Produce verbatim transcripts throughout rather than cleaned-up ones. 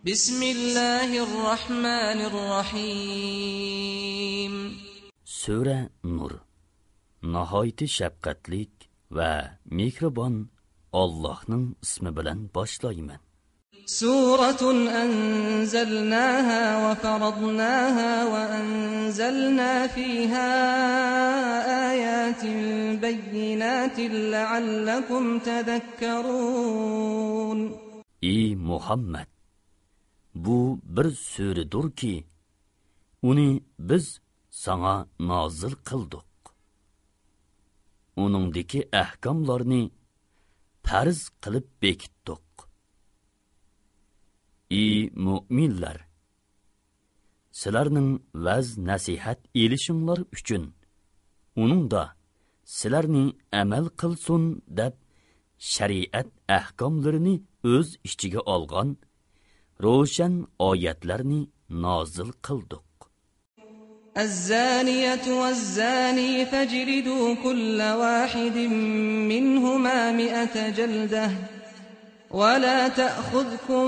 بسم الله الرحمن الرحيم. سۈرە نۇر. ناھايىتى شەپقەتلىك ۋە مېھرىبان ئاللاھنىڭ ئىسمى بىلەن باشلايمەن. سورة أنزلناها وفرضناها وأنزلنا فيها آيات بينات لعلكم تذكرون. ئى مۇھەممەد! بۇ بىر سۈرىدۇركى، ئۇنى بىز ساڭا نازىل قىلدۇق. ئۇنىڭدىكى ئەھكاملارنى پەرز قىلىپ بېكىتتۇق. ئى مۆمىنلەر! سىلەرنىڭ ۋەز-نەسىھەت ئېلىشىڭلار ئۈچۈن، ئۇنىڭدا سىلەرنى ئەمەل قىلسۇن دەپ شەرىئەت ئەھكاملىرىنى ئۆز ئىچىگە ئالغان روشەن ئايەتلەرنى نازىل قىلدۇق. الزانية والزاني فاجلدوا كل واحد منهما مائة جلدة ولا تأخذكم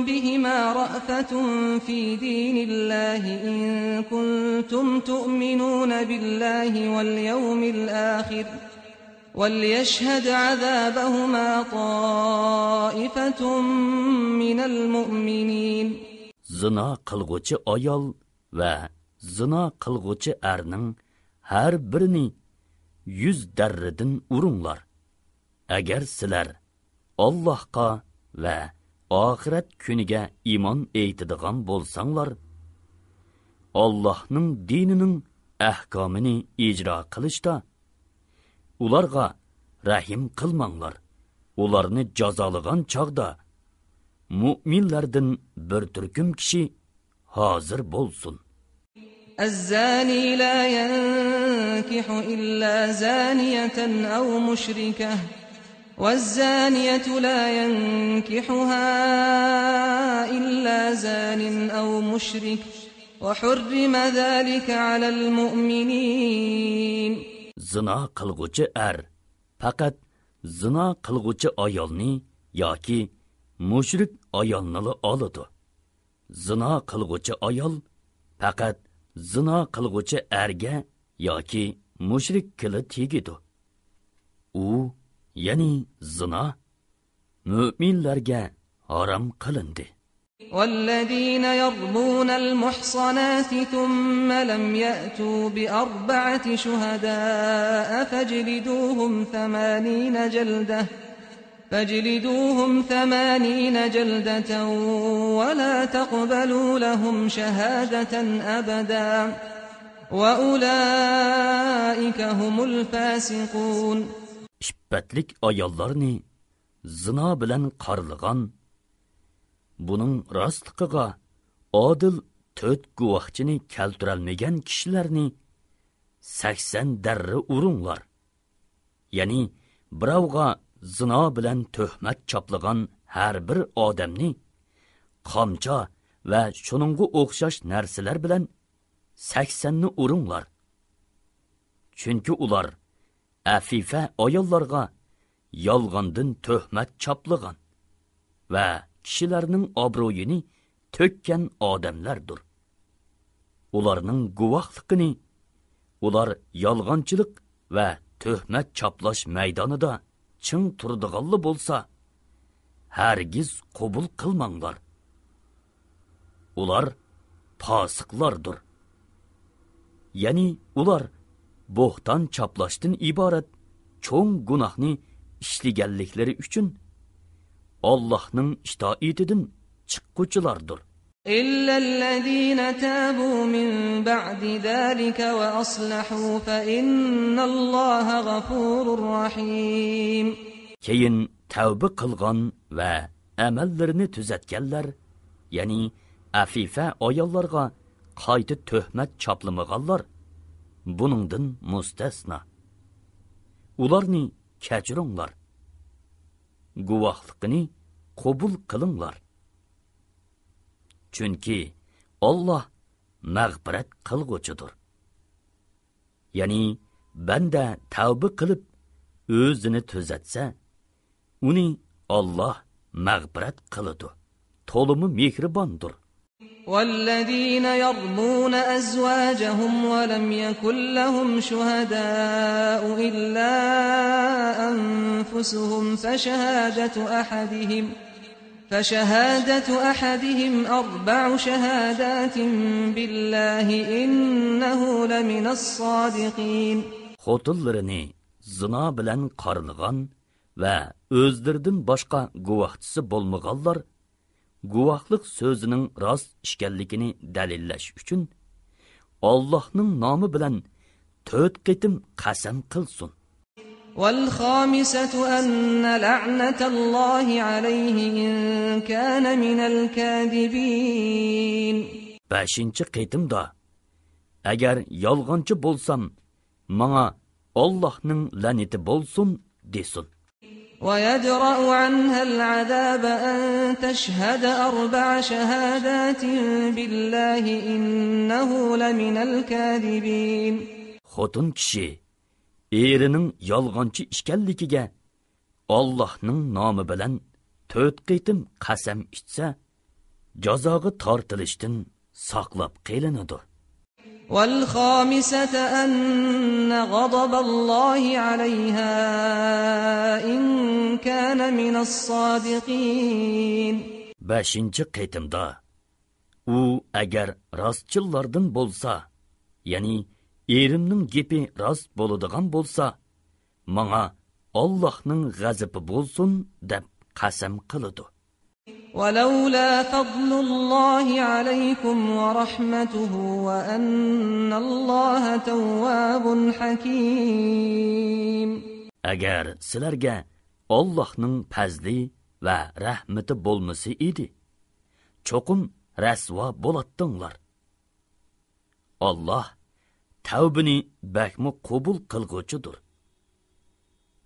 بهما رأفة في دين الله إن كنتم تؤمنون بالله واليوم الآخر وليشهد عذابهما طائفة من المؤمنين. زىنا قىلغۇچى ئايال ۋە زىنا قىلغۇچى ئەرنىڭ ھەر بىرىنى يۈز دەررىدىن ئۇرۇڭلار. ئەگەر سىلەر ئاللاھقا ۋە ئاخىرەت كۈنىگە ئىمان ئېيتىدىغان بولساڭلار، ئاللاھنىڭ دىنىنىڭ ئەھكامىنى ئىجرا قىلىشتا ئۇلارغا رەھىم قىلماڭلار. ئۇلارنى جازالىغان چاغدا مۆمىنلەردىن بىر تۈركۈم كىشى ھازىر بولسۇن. الزاني لا ينكح إلا زانية أو مشركة والزانية لا ينكحها إلا زان أو مشرك وحرم ذلك على المؤمنين. زىنا قىلغۇچى ئەر پەقەت زىنا قىلغۇچى ئايالنى ياكى مۇشرىك ئايالنىلا ئالىدۇ. زىنا قىلغۇچى ئايال پەقەت زىنا قىلغۇچى ئەرگە ياكى مۇشرىككىلا تېگىدۇ. ئۇ، يەنى زىنا، مۆمىنلەرگە ھارام قىلىندى. والذين يرمون المحصنات ثم لم يأتوا بأربعة شهداء فاجلدوهم ثمانين جلدة، فاجلدوهم ثمانين جلدة ولا تقبلوا لهم شهادة أبدا وأولئك هم الفاسقون. ئىپپەتلىك ئاياللارنى زىنا بىلەن قارىلىغان، بۇنىڭ راستلىقىغا ئادىل تۆت گۇۋاھچىنى كەلتۈرەلمىگەن كىشىلەرنى سەكسەن دەررە ئۇرۇڭلار. يەنى بىراۋغا زىنا بىلەن تۆھمەت چاپلىغان ھەر بىر ئادەمنى قامچا ۋە شۇنىڭغا ئوخشاش نەرسىلەر بىلەن سەكسەننى ئۇرۇڭلار. چۈنكى ئۇلار ئەفىفە ئاياللارغا يالغاندىن تۆھمەت چاپلىغان ۋە كىشىلەرنىڭ ئابرۇيىنى تۆككەن ئادەملەردۇر. ئۇلارنىڭ گۇۋاھلىقىنى ئۇلار يالغانچىلىق ۋە تۆھمەت چاپلاش مەيدانىدا چىڭ تۇرىدىغانلا بولسا، ھەرگىز قوبۇل قىلماڭلار. ئۇلار پاسىقلاردۇر. يەنى ئۇلار بوھتان چاپلاشتىن ئىبارەت چوڭ گۇناھنى ئىشلىگەنلىكلىرى ئۈچۈن ئاللاھنىڭ ئىتائىتىدىن چىققۇچىلاردۇر. إلا الذين تابوا من بعد ذلك وأصلحوا فإن الله غفور رحيم. كېيىن تەۋبە قىلغان ۋە ئەمەللىرىنى تۈزەتكەنلەر، يەنى ئەفىفە ئاياللارغا قايتا تۆھمەت چاپلىمىغانلار بۇنىڭدىن مۇستەسنا. ئۇلارنى كەچۈرۈڭلار. گۇۋاھلىقىنى قوبۇل قىلىڭلار. چۈنكى ئاللاھ مەغپىرەت قىلغۇچىدۇر. يەنى بەندە تەۋبە قىلىپ ئۆزىنى تۈزەتسە، ئۇنى ئاللاھ مەغپىرەت قىلىدۇ. تولىمۇ مېھرىباندۇر. والذين يرمون أزواجهم ولم يكن لهم شهداء إلا أنفسهم فشهادة أحدهم، فشهادة أحدهم أربع شهادات بالله إنه لمن الصادقين. خوتۇنلىرىنى زىنا بىلەن قارىلىغان ۋە ئۆزلىرىدىن باشقا گۇۋاھچىسى بولمىغانلار گۇۋاھلىق سۆزىنىڭ راست ئىكەنلىكىنى دەلىللەش ئۈچۈن، ئاللاھنىڭ نامى بىلەن تۆت قېتىم قەسەم قىلسۇن. والخامسة أن لعنة الله عليه إن كان من الكاذبين. بەشىنچى قېتىمدا، ئەگەر يالغانچى بولسام، ماڭا ئاللاھنىڭ لەنىتى بولسۇن، دېسۇن. ويدرأ عنها العذاب أن تشهد أربع شهادات بالله إنه لمن الكاذبين. خوتۇن كىشى ئېرىنىڭ يالغانچى ئىكەنلىكىگە ئاللاھنىڭ نامى بىلەن تۆت قېتىم قەسەم ئىچسە، جازاغا تارتىلىشتىن ساقلاپ قېلىنىدۇ. والخامسة أن غضب الله عليها إن كان من الصادقين. بەشىنچى قېتىمدا، ئۇ ئەگەر راستچىللاردىن بولسا، يەنى ئېرىمنىڭ گېپى راست بولىدىغان بولسا، ماڭا ئاللاھنىڭ غەزىپى بولسۇن، دەپ قەسەم قىلىدۇ. ولولا فضل الله عليكم ورحمته وأن الله تواب حكيم. ئەگەر سىلەرگە ئاللاھنىڭ پەزلى ۋە رەھمىتى بولمىسا ئىدى، چوقۇم رەسۋا بولاتتىڭلار. ئاللاھ تەۋبىنى بەكمۇ قوبۇل قىلغۇچىدۇر،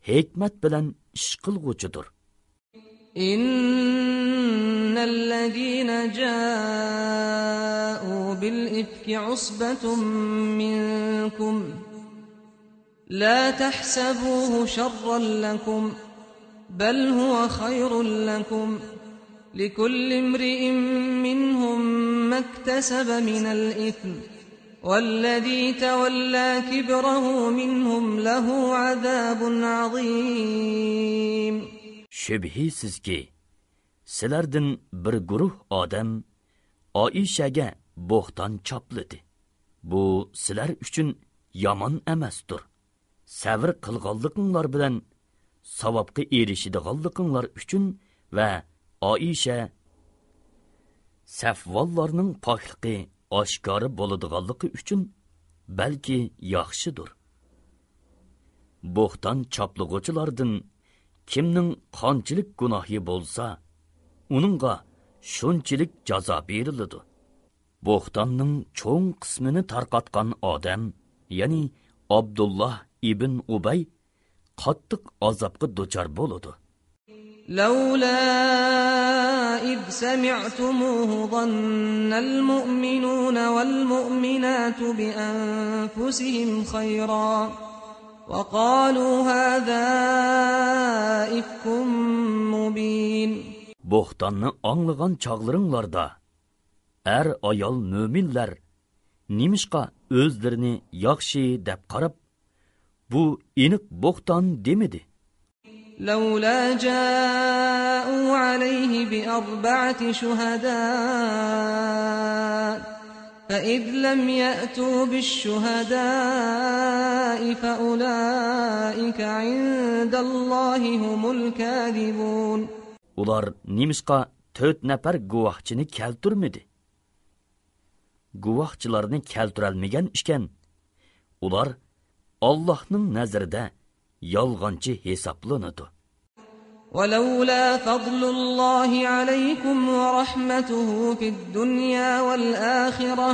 ھېكمەت بىلەن ئىش قىلغۇچىدۇر. إن الذين جاءوا بالإفك عصبة منكم لا تحسبوه شرا لكم، بل هو خير لكم، لكل امرئ منهم ما اكتسب من الإثم، والذي تولى كبره منهم له عذاب عظيم. شۈبھىسىزكى، سىلەردىن بىر گۇرۇھ ئادەم ئائىشەگە بوھتان چاپلىدى. بۇ سىلەر ئۈچۈن يامان ئەمەستۇر. سەۋر قىلغانلىقىڭلار بىلەن ساۋابقا ئېرىشىدىغانلىقىڭلار ئۈچۈن ۋە ئائىشە سەفۋانلارنىڭ پاكلىقى ئاشكارا بولىدىغانلىقى ئۈچۈن بەلكى ياخشىدۇر. بوھتان چاپلىغۇچىلاردىن كىمنىڭ قانچىلىك گۇناھى بولسا، ئۇنىڭغا شۇنچىلىك جازا بېرىلىدۇ. بوھتاننىڭ چوڭ قىسمىنى تارقاتقان ئادەم، يەنى ئابدۇللا ئىبن ئۇبەي قاتتىق ئازابقا دۇچار بولىدۇ. لولا إذ سمعتموه ظن المؤمنون والمؤمنات بأنفسهم خيرا وقالوا هذا إفك مبين. بوھتاننى ئاڭلىغان چاغلىرىڭلاردا، ئەر-ئايال مۆمىنلەر نېمىشقا ئۆزلىرىنى ياخشى دەپ قاراپ، بۇ ئېنىق بوھتان دېمىدى؟ لولا جاءوا عليه بأربعة شهداء فإذ لم يأتوا بالشهداء فأولئك عند الله هم الكاذبون. ئۇلار نېمىشقا تۆت نەپەر گۇۋاھچىنى كەلتۈرمىدى؟ گۇۋاھچىلارنى كەلتۈرەلمىگەن ئىكەن، ئۇلار ئاللاھنىڭ نەزىرىدە يالغانچى ھېسابلىنىدۇ. ولولا فضل الله عليكم ورحمته في الدنيا والآخرة،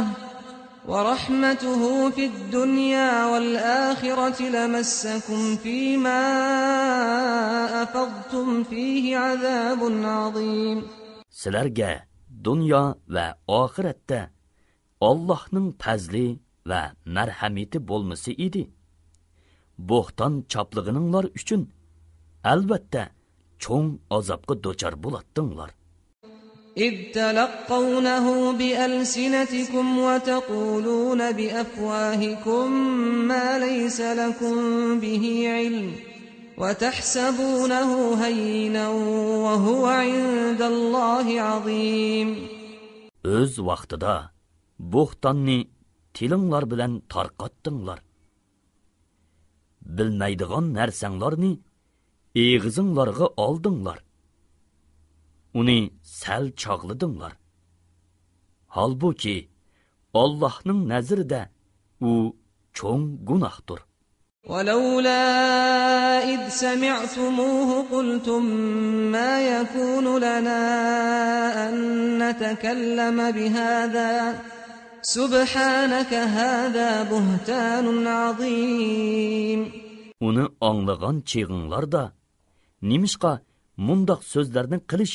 ورحمته في الدنيا والآخرة لمسكم فيما أفضتم فيه عذاب عظيم. سىلەرگە دۇنيا ۋە ئاخىرەتتە ئاللاھنىڭ پەزلى ۋە مەرھەمىتى بولمىسا ئىدى، بوھتان چاپلىغىنىڭلار ئۈچۈن، ئەلۋەتتە، چوڭ ئازابقا دۇچار بولاتتىڭلار. إذ تلقونه بألسنتكم وتقولون بأفواهكم ما ليس لكم به علم وتحسبونه هينا وهو عند الله عظيم. ئۆز ۋاقتىدا بوھتاننى تىلىڭلار بىلەن تارقاتتىڭلار. بىلمەيدىغان نەرسەڭلارنى ئېغىزىڭلارغا ئالدىڭلار. ئۇنى سەل چاغلىدىڭلار. ھالبۇكى، ئاللاھنىڭ نەزىرىدە ئۇ چوڭ گۇناھتۇر. ولولا إذ سمعتموه قلتم ما يكون لنا أن نتكلم بهذا سبحانك هذا بهتان عظيم. ئۇنى ئاڭلىغان چېغىڭلاردا، نېمىشقا مۇنداق سۆزلەرنى قىلىش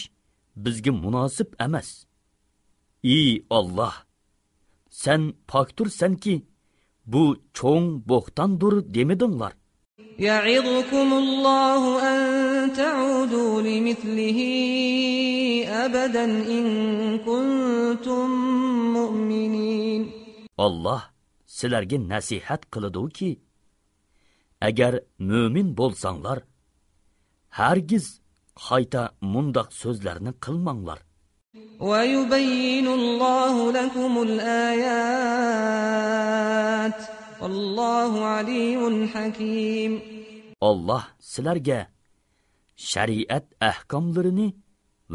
بىزگە مۇناسىپ ئەمەس؟ ئى ئاللاھ، سەن پاكتۇرسەنكى، بۇ چوڭ بوھتاندۇر دېمىدىڭلار؟ يعظكم الله أن تعودوا لمثله أبدا إن كنتم مؤمنين. ئاللاھ سىلەرگە نەسىھەت قىلىدۇكى، ئەگەر مۆمىن بولساڭلار، ھەرگىز قايتا مۇنداق سۆزلەرنى قىلماڭلار. ويبين الله لكم الآيات والله عليم حكيم. ئاللاھ سىلەرگە شەرىئەت ئەھكاملىرىنى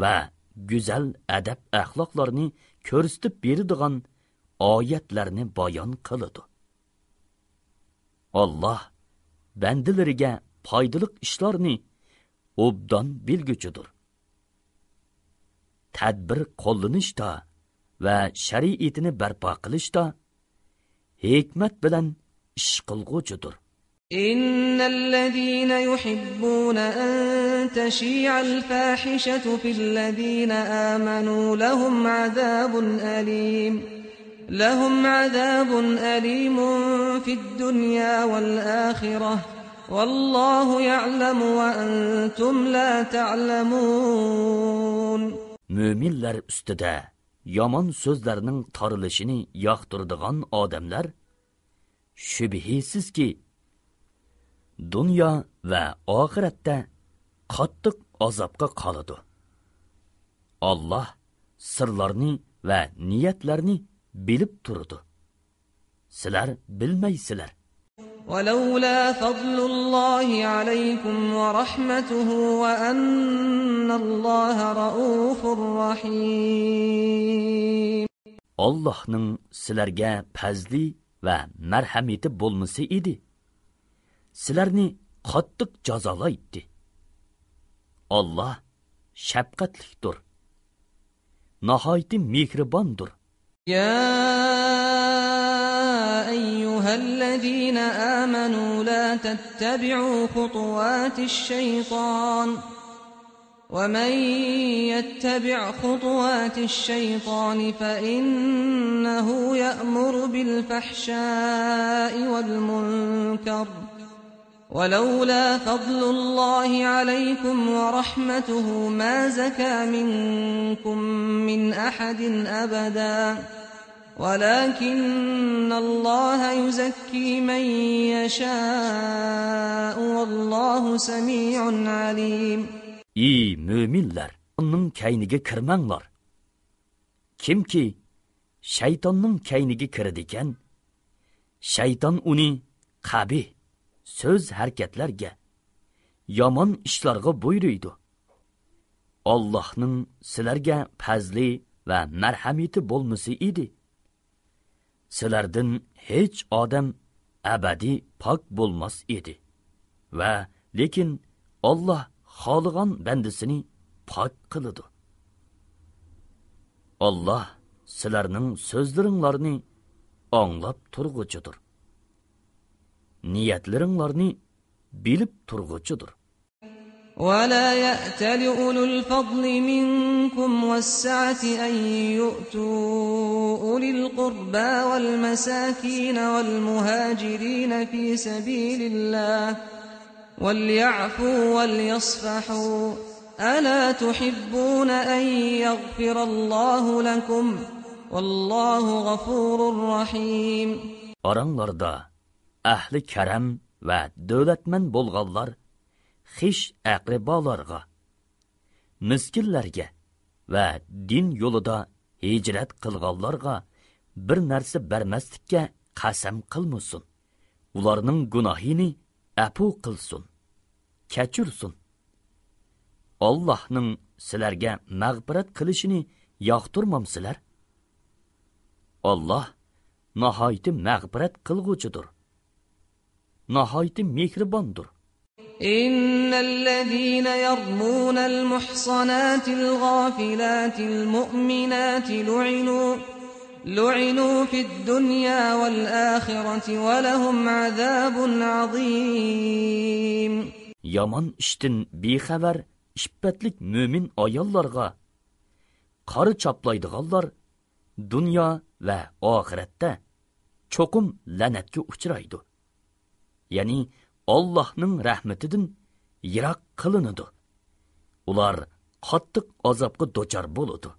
ۋە گۈزەل ئەدەپ-ئەخلاقلارنى كۆرسىتىپ بېرىدىغان ئايەتلەرنى بايان قىلىدۇ. ئاللاھ بەندىلىرىگە پايدىلىق ئىشلارنى ئوبدان بىلگۈچىدۇر. تەدبىر قوللىنىشتا ۋە شەرىئىتىنى بەرپا قىلىشتا ھېكمەت بىلەن ئىش قىلغۇچىدۇر. إن الذين يحبون أن تشيع الفاحشة في الذين آمنوا لهم عذاب أليم، لهم عذاب أليم في الدنيا والآخرة، والله يعلم وأنتم لا تعلمون. مۆمىنلەر ئۈستىدە يامان سۆزلەرنىڭ تارىلىشىنى ياقتۇرىدىغان ئادەملەر شۈبھىسىزكى، دۇنيا ۋە ئاخىرەتتە قاتتىق ئازابقا قالىدۇ. ئاللاھ سىرلارنى ۋە نىيەتلەرنى بىلىپ تۇرىدۇ. سىلەر بىلمەيسىلەر. ولولا فضل الله عليكم ورحمته وأن الله رءوف رحيم. ئاللاھنىڭ سىلەرگە پەزلى ۋە مەرھەمىتى بولمىسا ئىدى، سىلەرنى قاتتىق جازالايتتى. ئاللاھ شەپقەتلىكتۇر، ناھايىتى مېھرىباندۇر. يا أيها الذين آمنوا لا تتبعوا خطوات الشيطان، ومن يتبع خطوات الشيطان فإنه يأمر بالفحشاء والمنكر، ولولا فضل الله عليكم ورحمته ما زكى منكم من أحد أبدا، ولكن الله يزكي من يشاء والله سميع عليم. ئى مۆمىنلەر، شەيتاننىڭ كەينىگە كىرمەڭلار. كىمكى شەيتاننىڭ كەينىگە كىرىدىكەن، شەيتان ئۇنى قەبىھ سۆز-ھەرىكەتلەرگە، يامان ئىشلارغا بۇيرۇيدۇ. ئاللاھنىڭ سىلەرگە پەزلى ۋە مەرھەمىتى بولمىسا ئىدى، سىلەردىن ھېچ ئادەم ئەبەدىي پاك بولماس ئىدى. ۋە لېكىن ئاللاھ خالىغان بەندىسىنى پاك قىلىدۇ. ئاللاھ سىلەرنىڭ سۆزلىرىڭلارنى ئاڭلاپ تۇرغۇچىدۇر. نىيەتلىرىڭلارنى بىلىپ تۇرغۇچىدۇر. ولا يأتل أولو الفضل منكم والسعة أن يؤتوا أولي القربى والمساكين والمهاجرين في سبيل الله وليعفوا وليصفحوا ألا تحبون أن يغفر الله لكم والله غفور رحيم. ئاراڭلاردا ئەھلى كەرەم ۋە دۆلەتمەن بولغانلار خىش ئەقرىبالارغا، مىسكىنلەرگە ۋە دىن يولىدا ھىجرەت قىلغانلارغا بىر نەرسە بەرمەسلىككە قەسەم قىلمىسۇن. ئۇلارنىڭ گۇناھىنى ئەپۇ قىلسۇن، كەچۈرسۇن. ئاللاھنىڭ سىلەرگە مەغپىرەت قىلىشىنى ياقتۇرمامسىلەر؟ ئاللاھ ناھايىتى مەغپىرەت قىلغۇچىدۇر، ناھايىتى مېھرىباندۇر. إن الذين يرمون المحصنات الغافلات المؤمنات لعنوا، لعنوا في الدنيا والآخرة ولهم عذاب عظيم. يامان ئىشتىن بىخەۋەر ئىپپەتلىك مۆمىن ئاياللارغا قارا چاپلايدىغانلار دۇنيا ۋە ئاخىرەتتە چوقۇم لەنەتكە ئۇچرايدۇ. يەنى ئاللاھنىڭ رەھمىتىدىن يىراق قىلىنىدۇ. ئۇلار قاتتىق ئازابقا دۇچار بولىدۇ.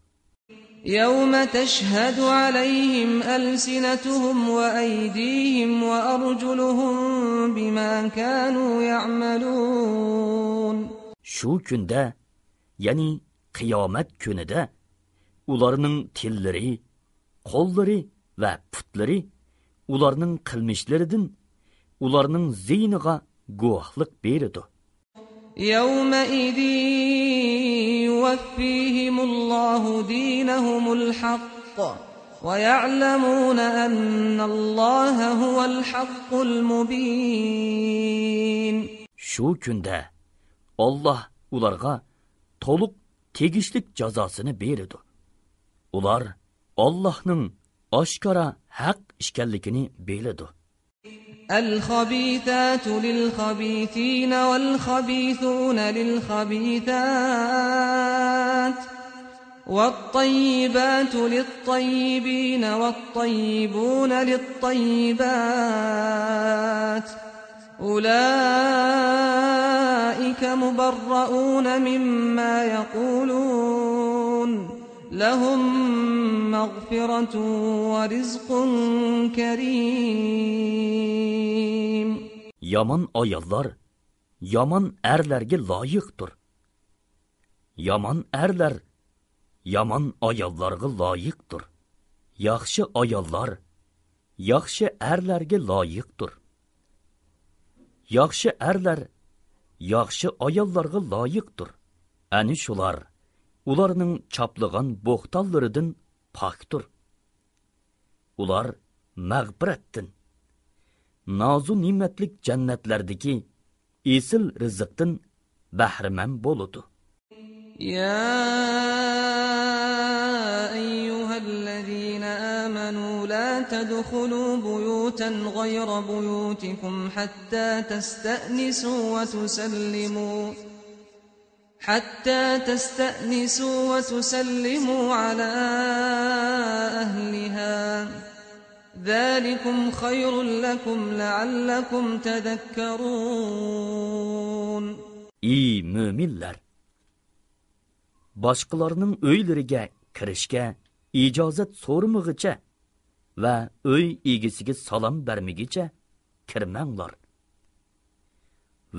يوم تشهد عليهم ألسنتهم وأيديهم وأرجلهم بما كانوا يعملون. شۇ كۈندە، يەنى قىيامەت كۈنىدە ئۇلارنىڭ تىللىرى، قوللىرى ۋە پۇتلىرى ئۇلارنىڭ قىلمىشلىرىدىن، ئۇلارنىڭ زىيىنىغا گۇۋاھلىق بېرىدۇ. يومئذ يوفيهم الله دينهم الحق ويعلمون أن الله هو الحق المبين. شۇ كۈندە ئاللاھ ئۇلارغا تولۇق تېگىشلىك جازاسىنى بېرىدۇ. ئۇلار ئاللاھنىڭ ئاشكارا ھەق ئىكەنلىكىنى بىلىدۇ. الخبيثات للخبيثين والخبيثون للخبيثات والطيبات للطيبين والطيبون للطيبات أولئك مبرؤون مما يقولون لهم مغفرة ورزق كريم. يامان ئاياللار يامان ئەرلەرگە لايىقتۇر. يامان ئەرلەر يامان ئاياللارغا لايىقتۇر. ياخشى ئاياللار ياخشى ئەرلەرگە لايىقتۇر. ياخشى ئەرلەر ياخشى ئاياللارغا لايىقتۇر. ئەنە شۇلار ئۇلارنىڭ چاپلىغان بوھتانلىرىدىن پاكتۇر. ئۇلار مەغپىرەتتىن، نازۇ-نېمەتلىك جەننەتلەردىكى ئېسىل رىزىقتىن بەھرىمەن بولىدۇ. يا أيها الذين آمنوا لا تدخلوا بيوتا غير بيوتكم حتى تستأنسوا وتسلموا، حتى تستأنسوا وتسلموا على أهلها، ذلكم خير لكم لعلكم تذكرون. ئى مۆمىنلەر! باشقىلارنىڭ ئۆيلىرىگە كىرىشكە ئىجازەت سورىمىغىچە ۋە ئۆي ئىگىسىگە سالام بەرمىگىچە كىرمەڭلار.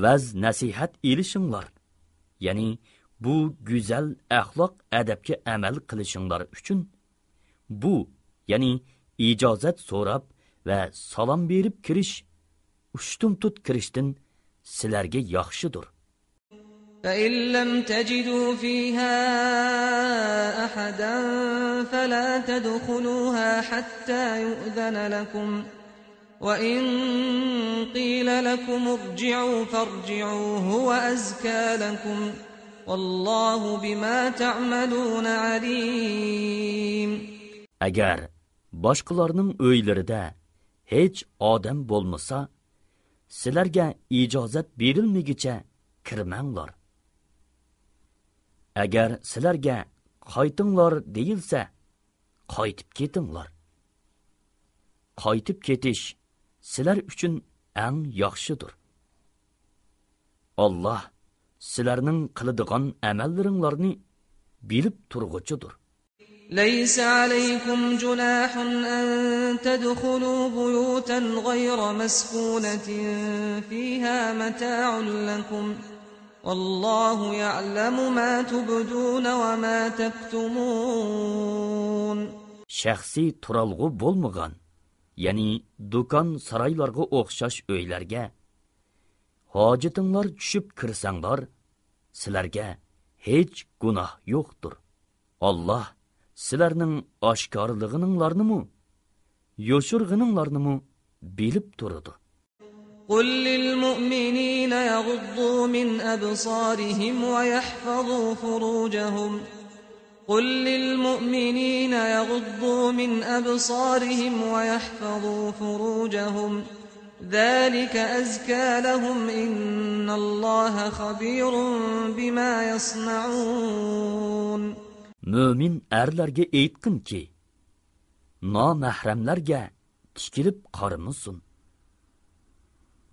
ۋەز-نەسىھەت ئېلىشىڭلار، يەنى بۇ گۈزەل ئەخلاق-ئەدەپكە ئەمەل قىلىشىڭلار ئۈچۈن بۇ، يەنى ئىجازەت سوراپ ۋە سالام بېرىپ كىرىش ئۇشتۇمتۇت كىرىشتىن سىلەرگە ياخشىدۇر. فإن لم تجدوا فيها أحدا فلا تدخلوها حتى يؤذن لكم، وإن قيل لكم ارجعوا فارجعوا هو أزكى لكم، والله بما تعملون عليم. ئەگەر باشقىلارنىڭ ئۆيلىرىدە ھېچ ئادەم بولمىسا، سىلەرگە ئىجازەت بېرىلمىگىچە كىرمەڭلار. ئەگەر سىلەرگە قايتىڭلار دېيىلسە، قايتىپ كېتىڭلار. قايتىپ كېتىش سىلەر ئۈچۈن ئەڭ ياخشىدۇر. ئاللاھ سىلەرنىڭ قىلىدىغان ئەمەللىرىڭلارنى بىلىپ تۇرغۇچىدۇر. ليس عليكم جناح أن تدخلوا بيوتا غير مسكونة فيها متاع لكم والله يعلم ما تبدون وما تكتمون. شەخسىي تۇرالغۇ بولمىغان، يەنى دۇكان، سارايلارغا ئوخشاش ئۆيلەرگە ھاجىتىڭلار چۈشۈپ كىرسەڭلار، سىلەرگە ھېچ گۇناھ يوقتۇر. ئاللاھ سىلەرنىڭ ئاشكارىلىغىنىڭلارنىمۇ، يوشۇرغىنىڭلارنىمۇ بىلىپ تۇرىدۇ. قل للمؤمنين يغضوا من أبصارهم ويحفظوا فروجهم قل للمؤمنين يغضوا من أبصارهم ويحفظوا فروجهم ذلك أزكى لهم إن الله خبير بما يصنعون. مۆمىن ئەرلەرگە ئېيتقىنكى، نامەھرەملەرگە تىكىلىپ قارىمىسۇن.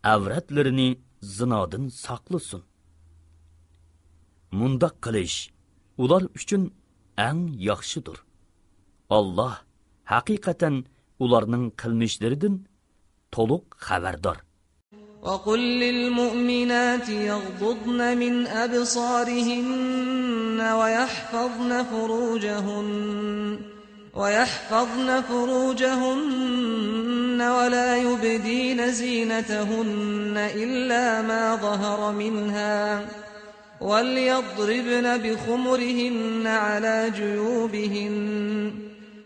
ئەۋرەتلىرىنى زىنادىن ساقلىسۇن. مۇنداق قىلىش ئۇلار ئۈچۈن ئەڭ ياخشىدۇر. ئاللاھ ھەقىقەتەن ئۇلارنىڭ قىلمىشلىرىدىن تولۇق خەۋەردار. وقل للمؤمنات يغضضن من أبصارهن ويحفظن فروجهن ويحفظن فروجهن ولا يبدين زينتهن إلا ما ظهر منها وليضربن بخمرهن على جيوبهن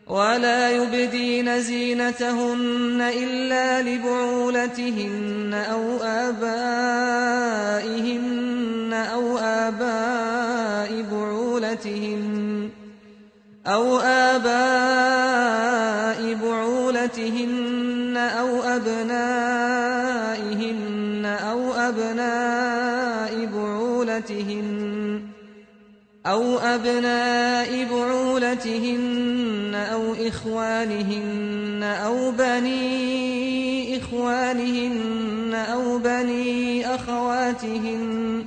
ولا يبدين زينتهن إلا لبعولتهن أو آبائهن أو آباء بعولتهن أو آباء بعولتهن أو أبنائهن أو أبناء بعولتهن أو أبناء بعولتهن أو إخوانهن أو بني إخوانهن أو بني أخواتهن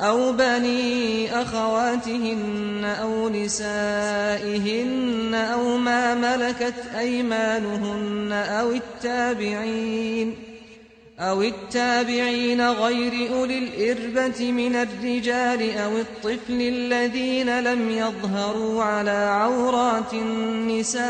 أو بني أخواتهن أو نسائهن أو ما ملكت أيمانهن أو التابعين أو التابعين غير أولي الإربة من الرجال أو الطفل الذين لم يظهروا على عورات النساء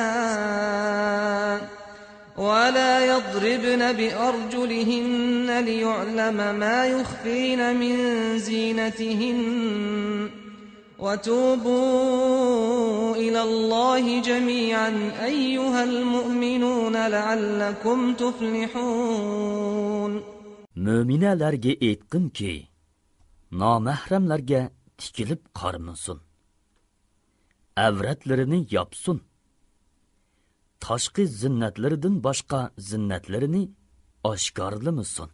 ولا يضربن بأرجلهن ليعلم ما يخفين من زينتهن وتوبوا إلى الله جميعا أيها المؤمنون لعلكم تفلحون. مۆمىنەلەرگە ئېيتقىنكى، نامەھرەملەرگە تىكىلىپ قارىمىسۇن. ئەۋرەتلىرىنى ياپسۇن. تاشقى زىننەتلىرىدىن باشقا زىننەتلىرىنى ئاشكارىلىمىسۇن.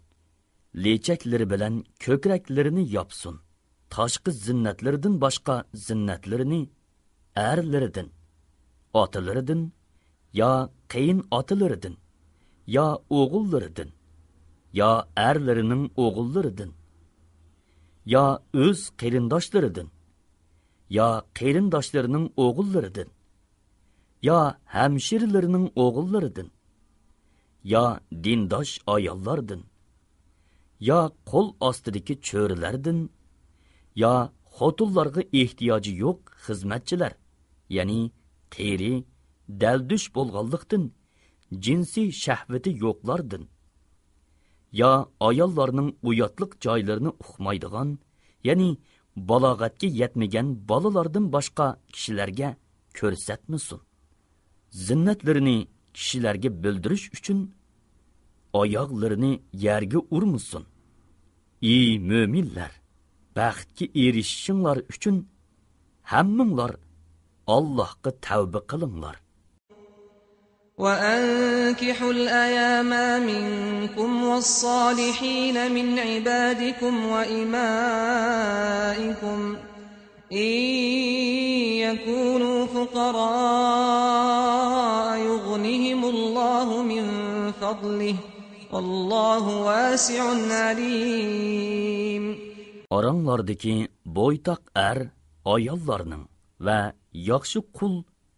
لېچەكلىرى بىلەن كۆكرەكلىرىنى ياپسۇن. تاشقى زىننەتلىرىدىن باشقا زىننەتلىرىنى ئەرلىرىدىن، ئاتىلىرىدىن يا قېيىن ئاتىلىرىدىن يا ئوغۇللىرىدىن يا ئەرلىرىنىڭ ئوغۇللىرىدىن يا ئۆز قېرىنداشلىرىدىن يا قېرىنداشلىرىنىڭ ئوغۇللىرىدىن يا ھەمشىرىلىرىنىڭ ئوغۇللىرىدىن يا دىنداش ئاياللاردىن يا قول ئاستىدىكى چۆرىلەردىن يا خوتۇنلارغا ئېھتىياجى يوق خىزمەتچىلەر، يەنى قېرى، دەلدۈش بولغانلىقتىن، جىنسىي شەھۋىتى يوقلاردىن يا ئاياللارنىڭ ئۇياتلىق جايلىرىنى ئۇقمايدىغان، يەنى بالاغەتكە يەتمىگەن بالىلاردىن باشقا كىشىلەرگە كۆرسەتمىسۇن. زىننەتلىرىنى كىشىلەرگە بىلدۈرۈش ئۈچۈن ئاياغلىرىنى يەرگە ئۇرمىسۇن. ئى مۆمىنلەر، بەختكە ئېرىشىشىڭلار ئۈچۈن ھەممىڭلار ئاللاھقا تەۋبە قىلىڭلار. وأنكحوا الأيامى منكم والصالحين من عبادكم وإمائكم إن يكونوا فقراء يغنهم الله من فضله والله واسع عليم ئاراڭلاردىكى بويتاق ئەر، ئاياللارنىڭ ۋە ياخشى قۇل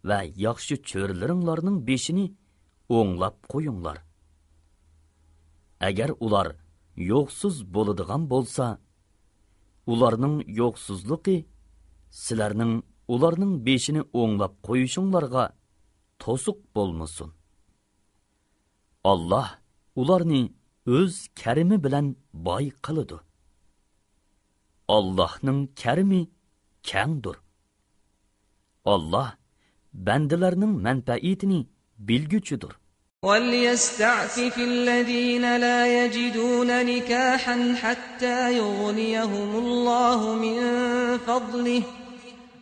ۋە ياخشى چۆرىلىرىڭلارنىڭ بېشىنى ئوڭلاپ قويۇڭلار. ئەگەر ئۇلار يوقسۇز بولىدىغان بولسا، ئۇلارنىڭ يوقسۇزلۇقى سىلەرنىڭ ئۇلارنىڭ بېشىنى ئوڭلاپ قويۇشۇڭلارغا توسۇق بولمىسۇن. ئاللاھ ئۇلارنى ئۆز كەرىمى بىلەن باي قىلىدۇ. ئاللاھنىڭ كەرىمى كەڭدۇر. ئاللاھ بەندىلەرنىڭ مەنپەئىتىنى بىلگۈچىدۇر. وليستعفف الذين لا يجدون نكاحا حتى يغنيهم الله من فضله،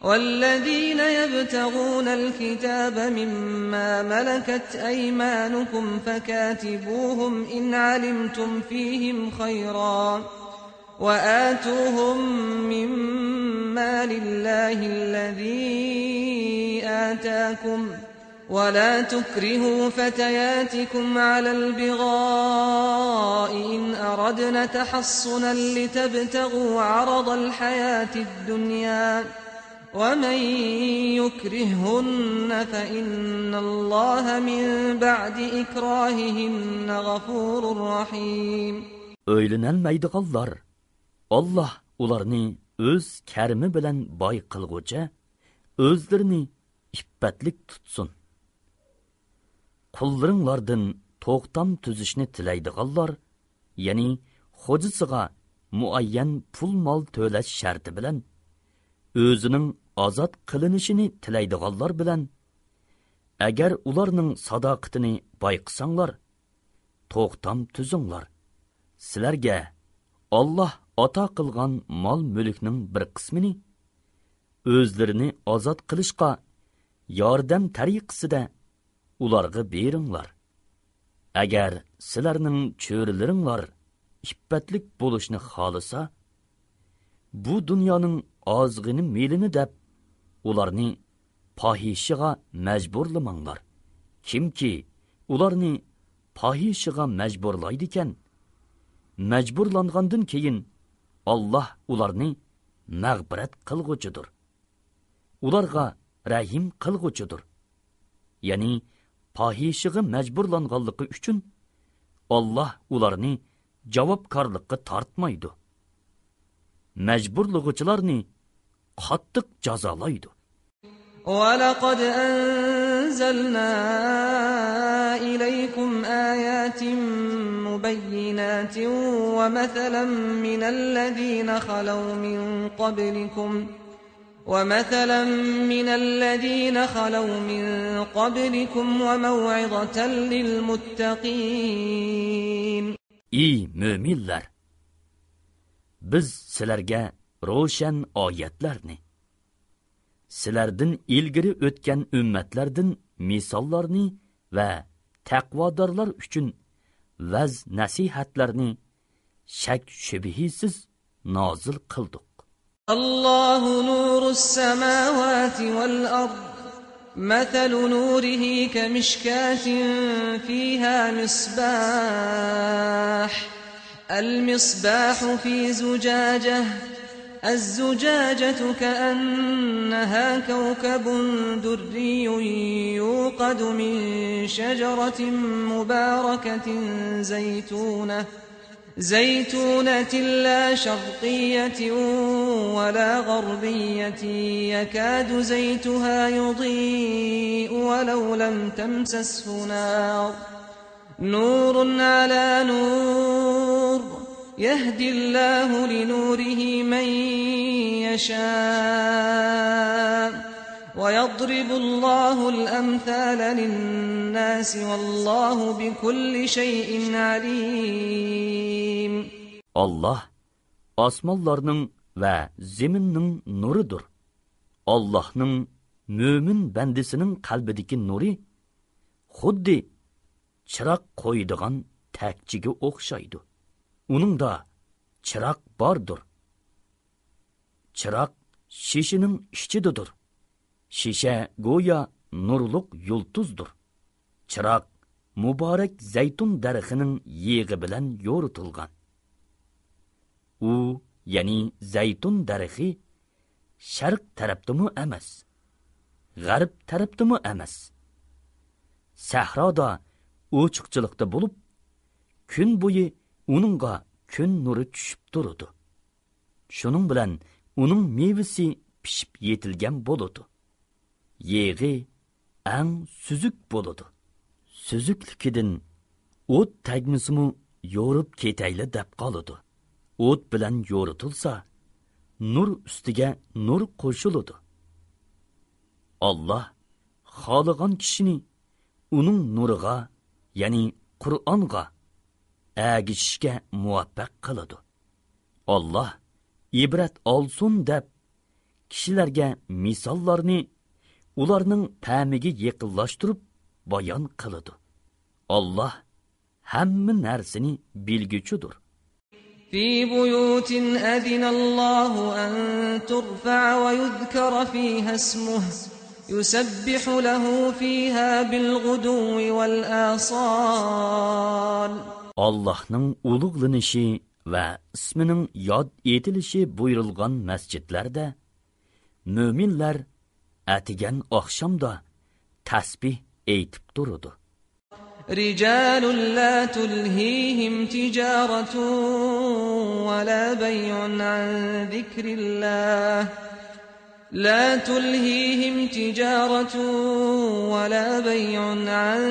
والذين يبتغون الكتاب مما ملكت أيمانكم فكاتبوهم إن علمتم فيهم خيرا، وآتوهم من مال الله الذي آتاكم، ولا تكرهوا فتياتكم على البغاء إن أردن تحصنا لتبتغوا عرض الحياة الدنيا، ومن يكرههن فإن الله من بعد إكراههن غفور رحيم. ئۆيلىنەلمەيدىغانلار، ئاللاھ ئۇلارنى ئۆز كەرىمى بىلەن باي قىلغۇچە، ئۆزلىرىنى ئىپپەتلىك تۇتسۇن. قۇللىرىڭلاردىن توختام تۈزۈشنى تىلەيدىغانلار، يەنى خوجىسىغا مۇئەييەن پۇل مال تۆلەش شەرتى بىلەن ئۆزىنىڭ ئازاد قىلىنىشىنى تىلەيدىغانلار بىلەن، ئەگەر ئۇلارنىڭ ساداقىتىنى بايقىساڭلار، توختام تۈزۈڭلار. سىلەرگە ئاللاھ ئاتا قىلغان مال مۈلۈكنىڭ بىر قىسمىنى ئۆزلىرىنى ئازاد قىلىشقا ياردەم تەرىقىسىدە ئۇلارغا بېرىڭلار. ئەگەر سىلەرنىڭ چۆرىلىرىڭلار ئىپپەتلىك بولۇشنى خالىسا، بۇ دۇنيانىڭ ئازغىنە مېلىنى دەپ، ئۇلارنى پاھىشىغا مەجبۇرلىماڭلار. كىمكى ئۇلارنى پاھىشىغا مەجبۇرلايدىكەن، مەجبۇرلانغاندىن كېيىن ئاللاھ ئۇلارنى مەغپىرەت قىلغۇچىدۇر. ئۇلارغا رەھىم قىلغۇچىدۇر. يەنى پاھىشىغا مەجبۇرلانغانلىقى ئۈچۈن ئاللاھ ئۇلارنى جاۋابكارلىققا تارتمايدۇ. مەجبۇرلىغۇچىلارنى قاتتىق جازالايدۇ. ولقد أنزلنا إليكم آيات مبينات ومثلا من الذين خلوا من قبلكم، ومثلا من الذين خلوا من قبلكم وموعظة للمتقين. ئى مۆمىنلەر! بىز سىلەرگە روشەن ئايەتلەرنى، سىلەردىن ئىلگىرى ئۆتكەن ئۈممەتلەردىن مىساللارنى ۋە تەقۋادارلار ئۈچۈن ۋەز-نەسىھەتلەرنى شەك-شۈبھىسىز نازىل قىلدۇق. الله نور السماوات والأرض، مثل نوره كمشكاة فيها مصباح، المصباح في زجاجة، الزجاجة كأنها كوكب دري يوقد من شجرة مباركة زيتونة، زيتونة لا شرقية ولا غربية يكاد زيتها يضيء ولو لم تمسسه نار، نور على نور، يهدي الله لنوره من يشاء، ويضرب الله الأمثال للناس، والله بكل شيء عليم. ئاللاھ ئاسمانلارنىڭ ۋە زېمىننىڭ نۇرىدۇر. ئاللاھنىڭ مۆمىن بەندىسىنىڭ قەلبىدىكى نۇرى خۇددى چىراغ قويىدىغان تەكچىگە ئوخشايدۇ. ئۇنىڭدا چىراغ باردۇر. چىراغ شېشىنىڭ ئىچىدىدۇر. شېشە گويا نۇرلۇق يۇلتۇزدۇر. چىراغ مۇبارەك زەيتۇن دەرىخىنىڭ يېغى بىلەن يورۇتۇلغان. ئۇ يەنى زەيتۇن دەرىخى شەرق تەرەپتىمۇ ئەمەس، غەرب تەرەپتىمۇ ئەمەس. سەھرادا ئوچۇقچىلىقتا بولۇپ، كۈن بويى ئۇنىڭغا كۈن نۇرى چۈشۈپ تۇرىدۇ. شۇنىڭ بىلەن ئۇنىڭ مېۋىسى پىشىپ يېتىلگەن بولىدۇ. يېغى ئەڭ سۈزۈك بولىدۇ. سۈزۈكلۈكىدىن ئوت تەگمىسىمۇ يورۇپ كېتەيلى دەپ قالىدۇ. ئوت بىلەن يورۇتۇلسا، نۇر ئۈستىگە نۇر قوشۇلىدۇ. ئاللاھ خالىغان كىشىنى ئۇنىڭ نۇرىغا، يەنى قۇرئانغا ئەگىشىشكە مۇۋەپپەق قىلىدۇ. ئاللاھ ئىبرەت ئالسۇن دەپ، كىشىلەرگە مىساللارنى ئۇلارنىڭ پەمىگە يېقىنلاشتۇرۇپ بايان قىلىدۇ. ئاللاھ ھەممە نەرسىنى بىلگۈچىدۇر. في بيوت أذن الله أن ترفع ويذكر فيها اسمه يسبح له فيها بالغدو والآصال. ئاللاھنىڭ ئۇلۇغلىنىشى ۋە ئىسمىنىڭ ياد ئېتىلىشى بۇيرۇلغان مەسچىتلەردە مۆمىنلەر ئەتىگەن ئاخشامدا تەسبىھ ئېيتىپ تۇرىدۇ. رجال لا تلهيهم تجارة ولا بيع عن ذكر الله، لا تلهيهم تجارة ولا بيع عن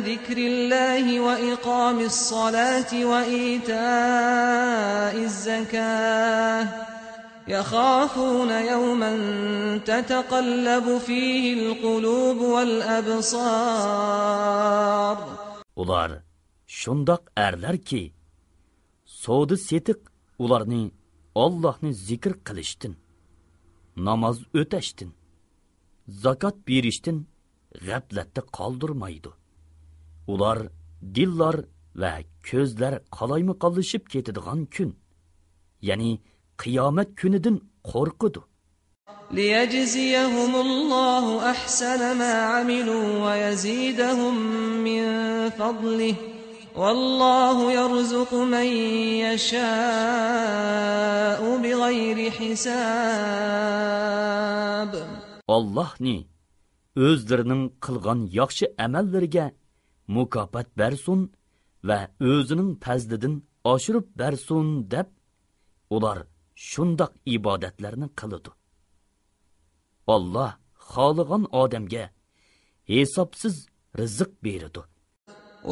ذكر الله وإقام الصلاة وإيتاء الزكاة يخافون يوما تتقلب فيه القلوب والأبصار. ئۇلار شۇنداق ئەرلەركى، سودا-سېتىق ئۇلارنى ئاللاھنى زىكىر قىلىشتىن، ناماز ئۆتەشتىن، زاكات بېرىشتىن غەپلەتتە قالدۇرمايدۇ. ئۇلار دىللار ۋە كۆزلەر قالايمىقانلىشىپ كېتىدىغان كۈن، يەنى قىيامەت كۈنىدىن قورقىدۇ. ليجزيهم الله أحسن ما عملوا ويزيدهم من فضله والله يرزق من يشاء بغير حساب. ئاللاھنى ئۆزلىرىنىڭ قىلغان ياخشى ئەمەللىرىگە مۇكاپات بەرسۇن ۋە ئۆزىنىڭ پەزلىدىن ئاشۇرۇپ بەرسۇن دەپ، ئۇلار شۇنداق ئىبادەتلەرنى قىلىدۇ. ئاللاھ خالىغان ئادەمگە ھېسابسىز رىزىق بېرىدۇ.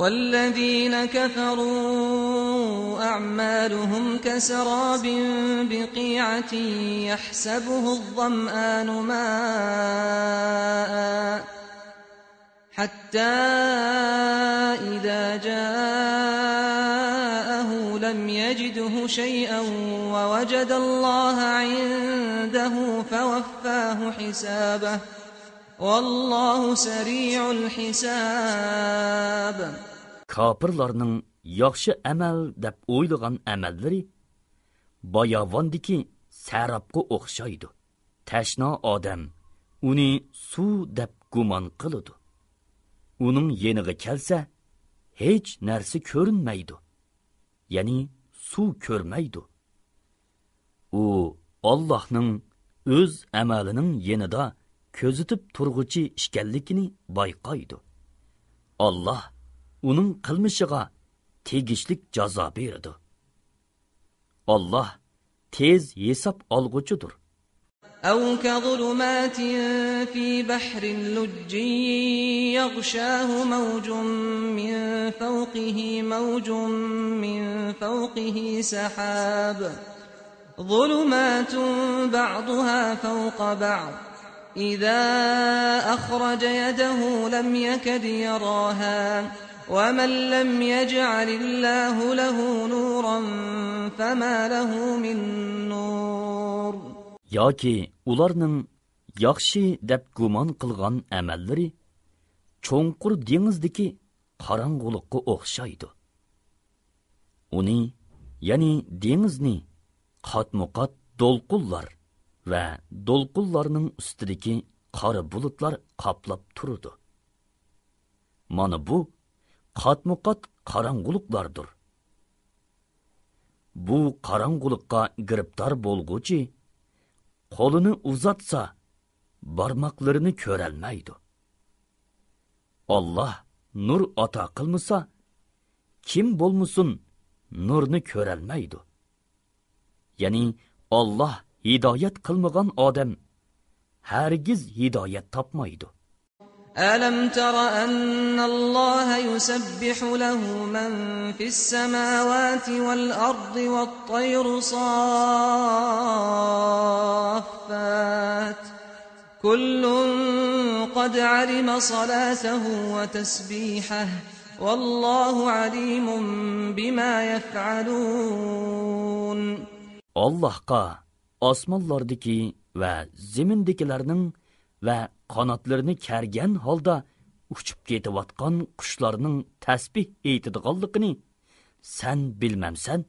والذين كفروا أعمالهم كسراب بقيعة يحسبه الظمآن ماء حتى إذا جاءه لم يجده شيئا ووجد الله عنده فوفاه حسابه والله سريع الحساب. كاپىرلارنىڭ ياخشى ئەمەل دەپ ئويلىغان ئەمەللىرى باياۋاندىكى سەرابقا ئوخشايدۇ. تەشنا ئادەم ئۇنى سۇ دەپ گۇمان قىلىدۇ. ئۇنىڭ يېنىغا كەلسە، ھېچ نەرسە كۆرۈنمەيدۇ. يەنى سۇ كۆرمەيدۇ. ئۇ ئاللاھنىڭ ئۆز ئەمەلىنىڭ يېنىدا كۆزىتىپ تۇرغۇچى ئىكەنلىكىنى بايقايدۇ. ئاللاھ ئۇنىڭ قىلمىشىغا تېگىشلىك جازا بېرىدۇ. ئاللاھ تېز ھېساب ئالغۇچىدۇر. أو كظلمات في بحر لجي يغشاه موج من فوقه موج من فوقه سحاب ظلمات بعضها فوق بعض إذا أخرج يده لم يكد يراها ومن لم يجعل الله له نورا فما له من نور. ياكى ئۇلارنىڭ ياخشى دەپ گۇمان قىلغان ئەمەللىرى چوڭقۇر دېڭىزدىكى قاراڭغۇلۇققا ئوخشايدۇ. ئۇنى، يەنى دېڭىزنى قاتمۇقات دولقۇنلار ۋە دولقۇنلارنىڭ ئۈستىدىكى قارا بۇلۇتلار قاپلاپ تۇرىدۇ. مانا بۇ قاتمۇقات قاراڭغۇلۇقلاردۇر. بۇ قاراڭغۇلۇققا گىرىپتار بولغۇچى قولىنى ئۇزاتسا، بارماقلىرىنى كۆرەلمەيدۇ. ئاللاھ نۇر ئاتا قىلمىسا، كىم بولمىسۇن نۇرنى كۆرەلمەيدۇ. يەنى ئاللاھ ھىدايەت قىلمىغان ئادەم ھەرگىز ھىدايەت تاپمايدۇ. ألم تر أن الله يسبح له من في السماوات والأرض والطير صافات كل قد علم صلاته وتسبيحه والله عليم بما يفعلون. ئاللاھقا ئاسمانلاردىكى ۋە زېمىندىكىلەرنىڭ ۋە قاناتلىرىنى كەرگەن ھالدا ئۇچۇپ كېتىۋاتقان قۇشلارنىڭ تەسبىھ ئېيتىدىغانلىقىنى سەن بىلمەمسەن؟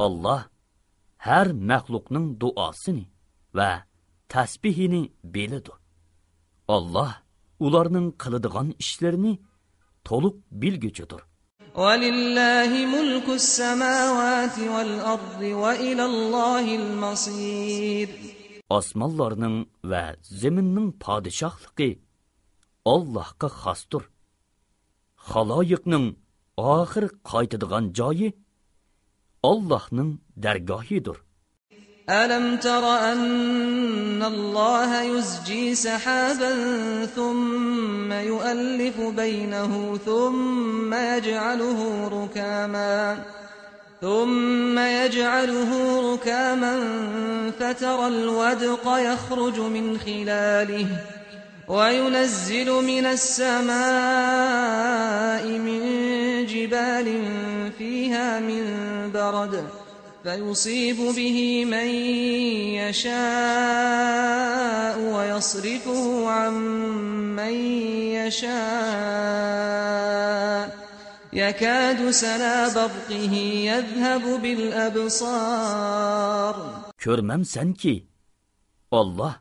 ئاللاھ ھەر مەخلۇقنىڭ دۇئاسىنى ۋە تەسبىھىنى بىلىدۇ. ئاللاھ ئۇلارنىڭ قىلىدىغان ئىشلىرىنى تولۇق بىلگۈچىدۇر. ولله ملك السماوات والأرض وإلى الله المصير. ئاسمانلارنىڭ ۋە زېمىننىڭ پادىشاھلىقى ئاللاھقا خاستۇر. خالايىقنىڭ ئاخىر قايتىدىغان جايى ئاللاھنىڭ دەرگاھىدۇر. ألم تر أن الله يزجي سحابا ثم يؤلف بينه ثم يجعله ركاما ثم يجعله ركاما فترى الودق يخرج من خلاله وينزل من السماء من جبال فيها من برد فيصيب به من يشاء ويصرفه عن من يشاء يكاد سنا برقه يذهب بالأبصار. كۆرمەمسەنكى، ئاللاھ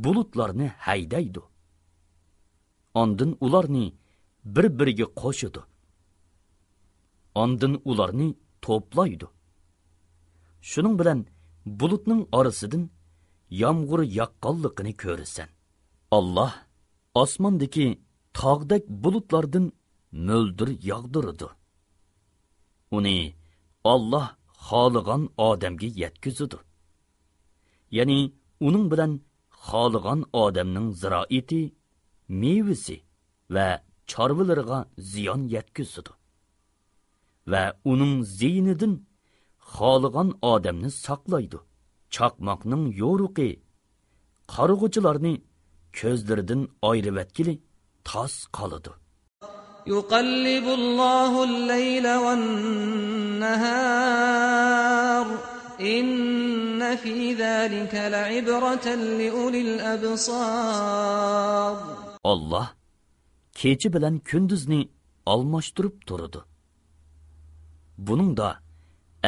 بۇلۇتلارنى ھەيدەيدۇ. ئاندىن ئۇلارنى بىر-بىرىگە قوشىدۇ. ئاندىن ئۇلارنى توپلايدۇ. شۇنىڭ بىلەن بۇلۇتنىڭ ئارىسىدىن يامغۇر ياغقانلىقىنى كۆرىسەن. ئاللاھ ئاسماندىكى تاغدەك بۇلۇتلاردىن مۆلدۈر ياغدۇرىدۇ. ئۇنى ئاللاھ خالىغان ئادەمگە يەتكۈزىدۇ. يەنى ئۇنىڭ بىلەن خالىغان ئادەمنىڭ زىرائىتى، مېۋىسى ۋە چارۋىلىرىغا زىيان يەتكۈزىدۇ. ۋە ئۇنىڭ زىيىنىدىن خالىغان ئادەمنى ساقلايدۇ. چاقماقنىڭ يورۇقى قارىغۇچىلارنى كۆزلىرىدىن ئايرىۋەتكىلى تاس قالىدۇ. يقلب الله الليل والنهار إن في ذلك لعبرة لأولي الأبصار. ئاللاھ كېچە بىلەن كۈندۈزنى ئالماشتۇرۇپ تۇرىدۇ. بۇنىڭدا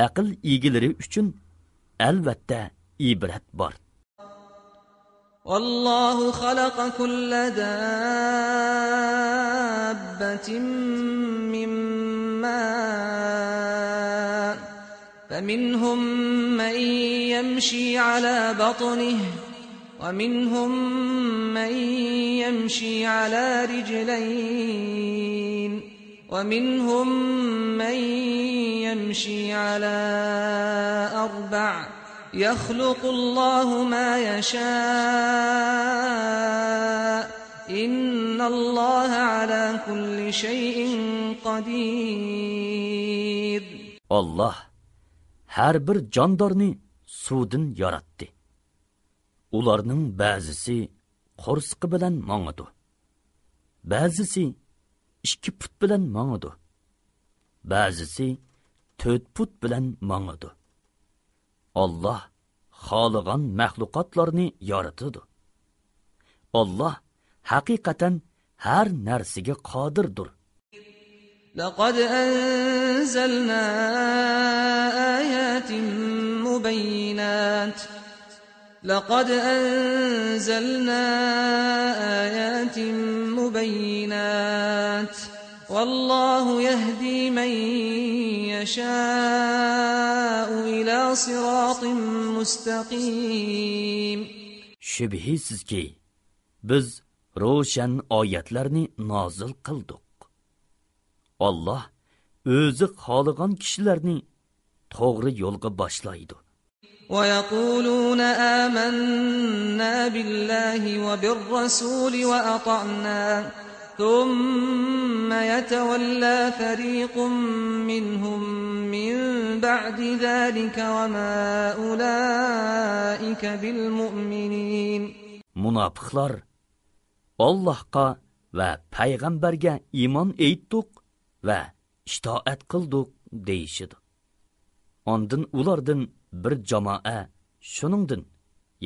ئەقىل ئىگىلىرى ئۈچۈن ئەلۋەتتە ئىبرەت بار. والله خلق كل دابة من ماء فمنهم من يمشي على بطنه ومنهم من يمشي على رجلين ومنهم من يمشي على أربع يخلق الله ما يشاء إن الله على كل شيء قدير. ئاللاھ ھەر بىر جاندارنى سۇدىن ياراتتى. ئۇلارنىڭ بەزىسى قورسىقى بىلەن ماڭىدۇ، بەزىسى ئىككى پۇت بىلەن ماڭىدۇ، بەزىسى تۆت پۇت بىلەن ماڭىدۇ. ئاللاھ خالىغان مەخلۇقاتلارنى يارىتىدۇ. ئاللاھ ھەقىقەتەن ھەر نەرسىگە قادىردۇر. لقد أنزلنا آيات مبينات لقد أنزلنا آيات مبينات والله يهدي من يشاء إلى صراط مستقيم. شۈبھىسىزكى، بىز روشەن ئايەتلەرنى نازىل قىلدۇق. ئاللاھ ئۆزى خالىغان كىشىلەرنى توغرا يولغا باشلايدۇ. ويقولون آمنا بالله وبالرسول وأطعنا ثم يتولى فريق منهم من بعد ذلك وما أولئك بالمؤمنين. مۇناپىقلار ئاللاھقا ۋە پەيغەمبەرگە ئىمان ئېيتتۇق ۋە ئىتائەت قىلدۇق دېيىشىدۇ. ئاندىن ئۇلاردىن بىر جامائە شۇنىڭدىن،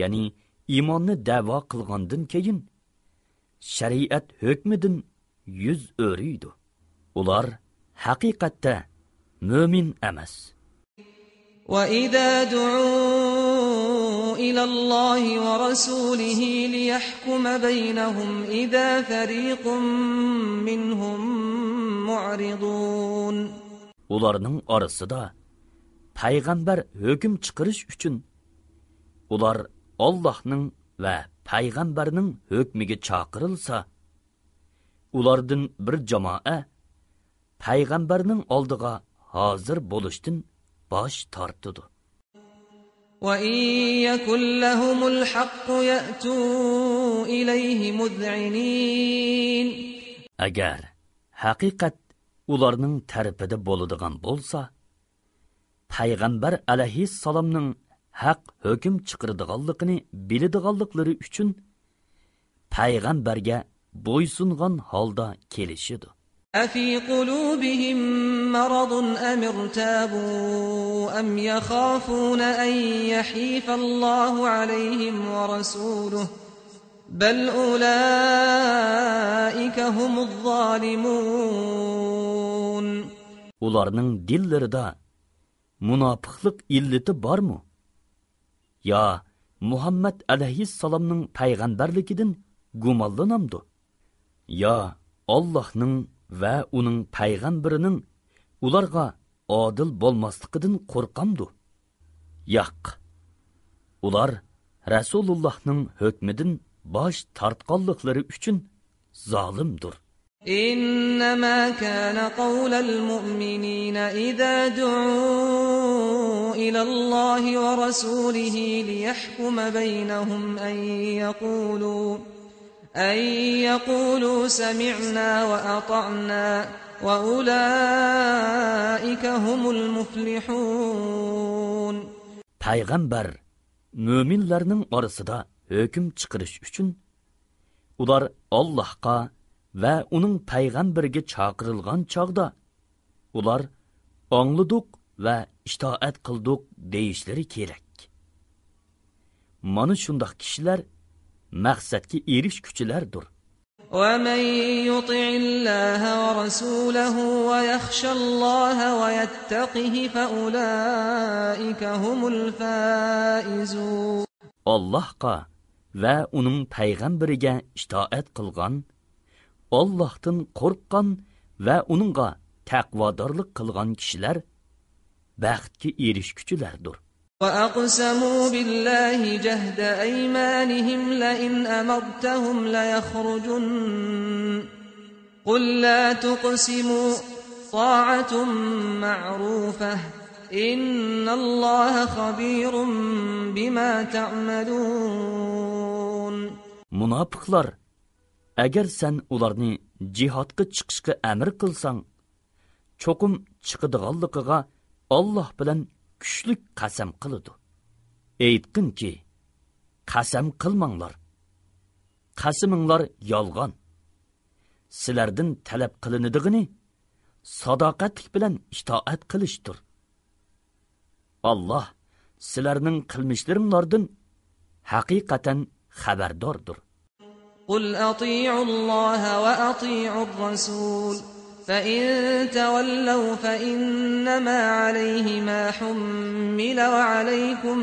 يەنى ئىماننى دەۋا قىلغاندىن كېيىن، شەرىئەت ھۆكمىدىن يۈز ئۆرۈيدۇ. ئۇلار ھەقىقەتتە مۆمىن ئەمەس. وإذا دعوا إلى الله ورسوله ليحكم بينهم إذا فريق منهم معرضون. ئۇلارنىڭ ئارىسىدا پەيغەمبەر ھۆكۈم چىقىرىش ئۈچۈن، ئۇلار ئاللاھنىڭ ۋە پەيغەمبەرنىڭ ھۆكمىگە چاقىرىلسا، ئۇلاردىن بىر جامائە پەيغەمبەرنىڭ ئالدىغا ھازىر بولۇشتىن باش تارتىدۇ. وإن يكن لهم الحق يأتوا إليه مذعنين. ئەگەر ھەقىقەت ئۇلارنىڭ تەرىپىدە بولىدىغان بولسا، پەيغەمبەر ئەلەيھىسسالامنىڭ ھەق ھۆكۈم چىقىرىدىغانلىقىنى بىلىدىغانلىقلىرى ئۈچۈن، پەيغەمبەرگە بويسۇنغان ھالدا كېلىشىدۇ. أفي قلوبهم مرض أم ارتابوا أم يخافون أن يحيف الله عليهم ورسوله بل أولئك هم الظالمون. ئۇلارنىڭ دىللىرىدا مۇناپىقلىق ئىللىتى بارمۇ؟ يا مۇھەممەد ئەلەيھىسسالامنىڭ پەيغەمبەرلىكىدىن گۇمانلىنامدۇ؟ يا ئاللاھنىڭ ۋە ئۇنىڭ پەيغەمبىرىنىڭ ئۇلارغا ئادىل بولماسلىقىدىن قورقامدۇ؟ ياق، ئۇلار رەسۇلۇللاھنىڭ ھۆكمىدىن باش تارتقانلىقلىرى ئۈچۈن زالىمدۇر. إنما كان قول المؤمنين إذا دعوا إلى الله ورسوله ليحكم بينهم أن يقولوا، أن يقولوا سمعنا وأطعنا وأولئك هم المفلحون. پەيغەمبەر مۆمىنلەرنىڭ ئارىسىدا ھۆكۈم چىقىرىش ئۈچۈن، ئۇلار ئاللاھقا ۋە ئۇنىڭ پەيغەمبىرىگە چاقىرىلغان چاغدا، ئۇلار ئاڭلىدۇق ۋە ئىتائەت قىلدۇق دېيىشلىرى كېرەك. مانا شۇنداق كىشىلەر مەقسەتكە ئېرىشكۈچىلەردۇر. ومن يطع الله ورسوله ويخش الله ويتقه فأولئك هم الفائزون. ئاللاھقا ۋە ئۇنىڭ پەيغەمبىرىگە ئىتائەت قىلغان، ئاللاھتىن قورققان ۋە ئۇنىڭغا تەقۋادارلىق قىلغان كىشىلەر بەختكە ئېرىشكۈچىلەردۇر. وأقسموا بالله جهد أيمانهم لئن أمرتهم ليخرجن قل لا تقسموا طاعة معروفة إن الله خبير بما تعملون. مۇناپىقلار، ئەگەر سەن ئۇلارنى جىھادقا چىقىشقا ئەمر قىلساڭ، چوقۇم چىقىدىغانلىقىغا ئاللاھ بىلەن كۈچلۈك قەسەم قىلىدۇ. ئېيتقىنكى، قەسەم قىلماڭلار. قەسىمىڭلار يالغان. سىلەردىن تەلەپ قىلىنىدىغىنى ساداقەتلىك بىلەن ئىتائەت قىلىشتۇر. ئاللاھ سىلەرنىڭ قىلمىشلىرىڭلاردىن ھەقىقەتەن خەۋەرداردۇر. قل أطيعوا الله وأطيعوا الرسول فإن تولوا فإنما عليه ما حمل وعليكم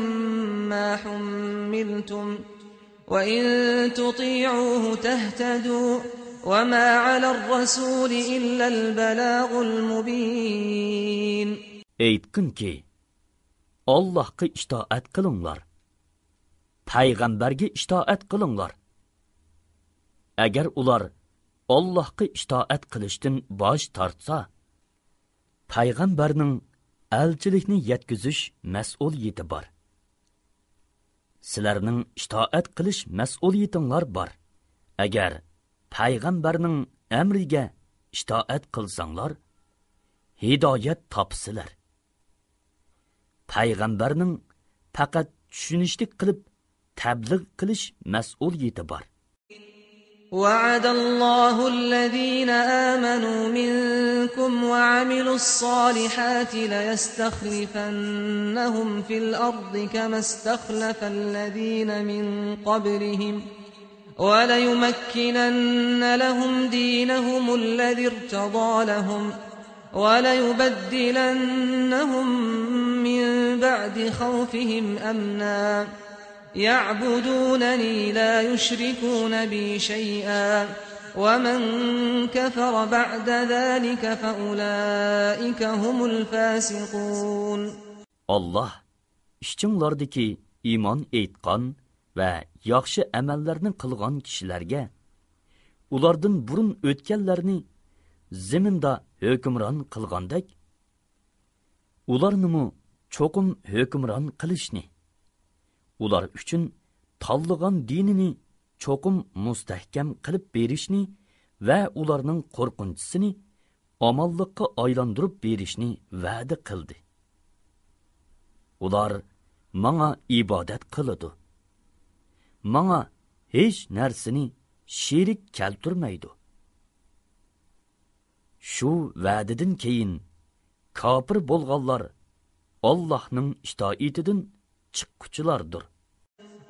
ما حملتم وإن تطيعوه تهتدوا وما على الرسول إلا البلاغ المبين. ئېيتقىنكى، ئاللاھقا ئىتائەت قىلىڭلار، پەيغەمبەرگە ئىتائەت قىلىڭلار. ئەگەر ئۇلار ئاللاھقا ئىتائەت قىلىشتىن باش تارتسا، پەيغەمبەرنىڭ ئەلچىلىكنى يەتكۈزۈش مەسئۇلىيىتى بار. سىلەرنىڭ ئىتائەت قىلىش مەسئۇلىيىتىڭلار بار. ئەگەر پەيغەمبەرنىڭ ئەمرىگە ئىتائەت قىلساڭلار، ھىدايەت تاپىسىلەر. پەيغەمبەرنىڭ پەقەت چۈشىنىشلىك قىلىپ تەبلىغ قىلىش مەسئۇلىيىتى بار. وعد الله الذين آمنوا منكم وعملوا الصالحات ليستخلفنهم في الأرض كما استخلف الذين من قبلهم وليمكنن لهم دينهم الذي ارتضى لهم وليبدلنهم من بعد خوفهم أمنا يعبدونني لا يشركون بي شيئا ومن كفر بعد ذلك فأولئك هم الفاسقون. ئاللاھ ئىچىڭلاردىكى ئىمان ئېيتقان ۋە ياخشى ئەمەللەرنى قىلغان كىشىلەرگە، ئۇلاردىن بۇرۇن ئۆتكەنلەرنى زېمىندا ھۆكۈمران قىلغاندەك، ئۇلارنىمۇ چوقۇم ھۆكۈمران قىلىشنى، ئۇلار ئۈچۈن تاللىغان دىنىنى چوقۇم مۇستەھكەم قىلىپ بېرىشنى ۋە ئۇلارنىڭ قورقۇنچىسىنى ئامانلىققا ئايلاندۇرۇپ بېرىشنى ۋەدە قىلدى. ئۇلار ماڭا ئىبادەت قىلىدۇ. ماڭا ھېچ نەرسىنى شېرىك كەلتۈرمەيدۇ. شۇ ۋەدىدىن كېيىن كاپىر بولغانلار ئاللاھنىڭ ئىتائىتىدىن چىققۇچىلاردۇر.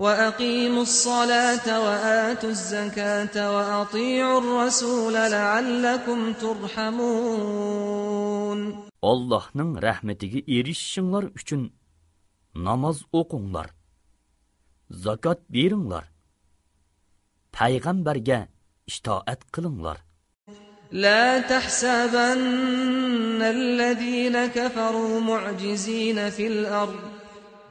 وأقيموا الصلاة وآتوا الزكاة وأطيعوا الرسول لعلكم ترحمون. ئاللاھنىڭ رەھمىتىگە ئېرىشىشىڭلار ئۈچۈن ناماز ئوقۇڭلار، زاكات بېرىڭلار، پەيغەمبەرگە ئىتائەت قىلىڭلار. لا تحسبن الذين كفروا معجزين في الأرض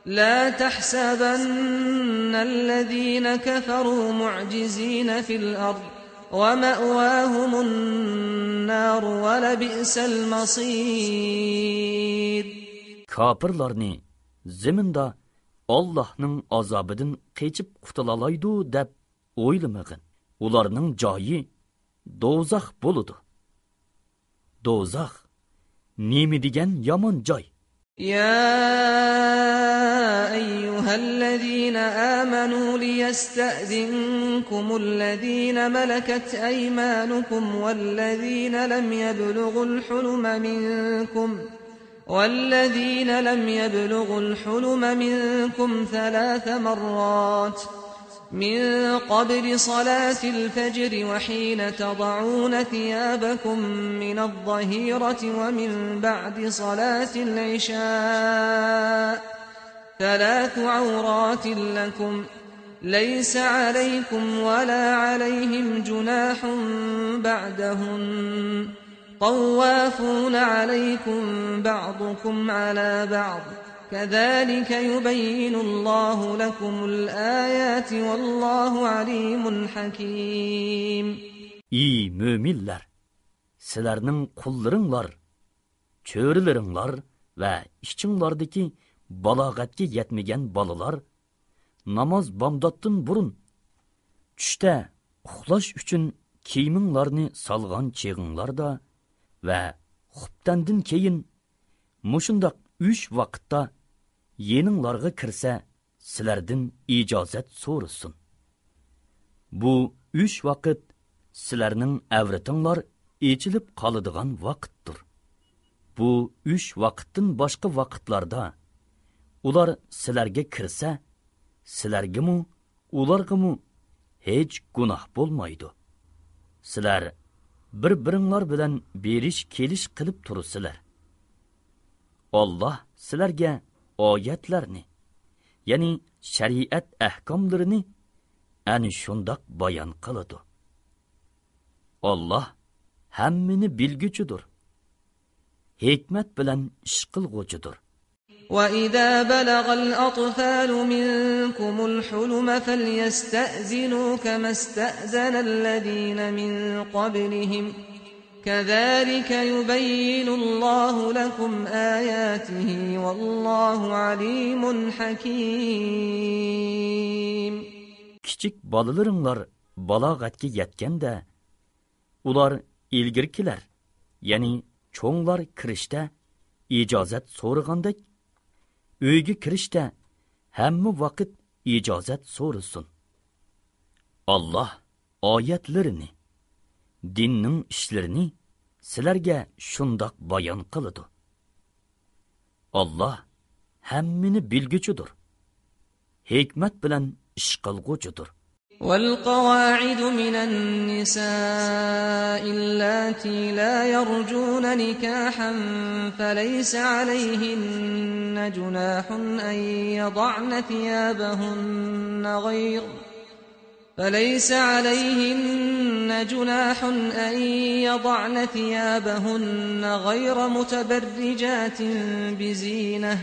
لا تحسبن الذين كفروا معجزين في الأرض ومأواهم النار ولبئس المصير. كاپىرلارنى زېمىندا ئاللاھنىڭ ئازابىدىن قېچىپ قۇتۇلالايدۇ دەپ ئويلىمىغىن. ئۇلارنىڭ جايى دوزاخ بولىدۇ. دوزاخ نېمە دېگەن يامان جاي! يا أيها الذين آمنوا ليستأذنكم الذين ملكت أيمانكم والذين لم يبلغوا الحلم منكم والذين لم يبلغوا الحلم منكم ثلاث مرات من قبل صلاة الفجر وحين تضعون ثيابكم من الظهيرة ومن بعد صلاة العشاء ثلاث عورات لكم ليس عليكم ولا عليهم جناح بعدهن طوافون عليكم بعضكم على بعض كذلك يبين الله لكم الآيات والله عليم حكيم. ئى مۆمىنلەر! سىلەرنىڭ قۇللىرىڭلار، چۆرىلىرىڭلار ۋە ئىچىڭلاردىكى بالاغەتكە يەتمىگەن بالىلار ناماز بامداتتىن بۇرۇن، چۈشتە ئۇخلاش ئۈچۈن كىيىمىڭلارنى سالغان چېغىڭلاردا ۋە خۇپتەندىن كېيىن مۇشۇنداق ئۈچ ۋاقىتتا يېنىڭلارغا كىرسە، سىلەردىن ئىجازەت سورىسۇن. بۇ ئۈچ ۋاقىت سىلەرنىڭ ئەۋرىتىڭلار ئېچىلىپ قالىدىغان ۋاقىتتۇر. بۇ ئۈچ ۋاقىتتىن باشقا ۋاقىتلاردا ئۇلار سىلەرگە كىرسە، سىلەرگىمۇ، ئۇلارغىمۇ ھېچ گۇناھ بولمايدۇ. سىلەر بىر-بىرىڭلار بىلەن بېرىش-كېلىش قىلىپ تۇرىسىلەر. ئاللاھ سىلەرگە ئايەتلەرنى، يەنى شەرىئەت ئەھكاملىرىنى ئەنە شۇنداق بايان قىلىدۇ. ئاللاھ ھەممىنى بىلگۈچىدۇر، ھېكمەت بىلەن ئىش قىلغۇچىدۇر. وإذا بلغ الأطفال منكم الحلم فليستأذنوا كما استأذن الذين من قبلهم كذلك يبين الله لكم آياته والله عليم حكيم. كىچىك بالىلىرىڭلار بالاغەتكە يەتكەندە، ئۇلار ئىلگىرىكىلەر، يەنى چوڭلار كىرىشتە ئىجازەت سورىغاندەك، ئۆيگە كىرىشتە ھەممە ۋاقىت ئىجازەت سورىسۇن. ئاللاھ ئايەتلىرىنى، دىننىڭ ئىشلىرىنى سىلەرگە شۇنداق بايان قىلىدۇ. ئاللاھ ھەممىنى بىلگۈچىدۇر، ھېكمەت بىلەن ئىش قىلغۇچىدۇر. والقواعد من النساء اللاتي لا يرجون نكاحا فليس عليهن جناح أن يضعن ثيابهن غير فليس عليهن جناح أن يضعن ثيابهن غير متبرجات بزينة،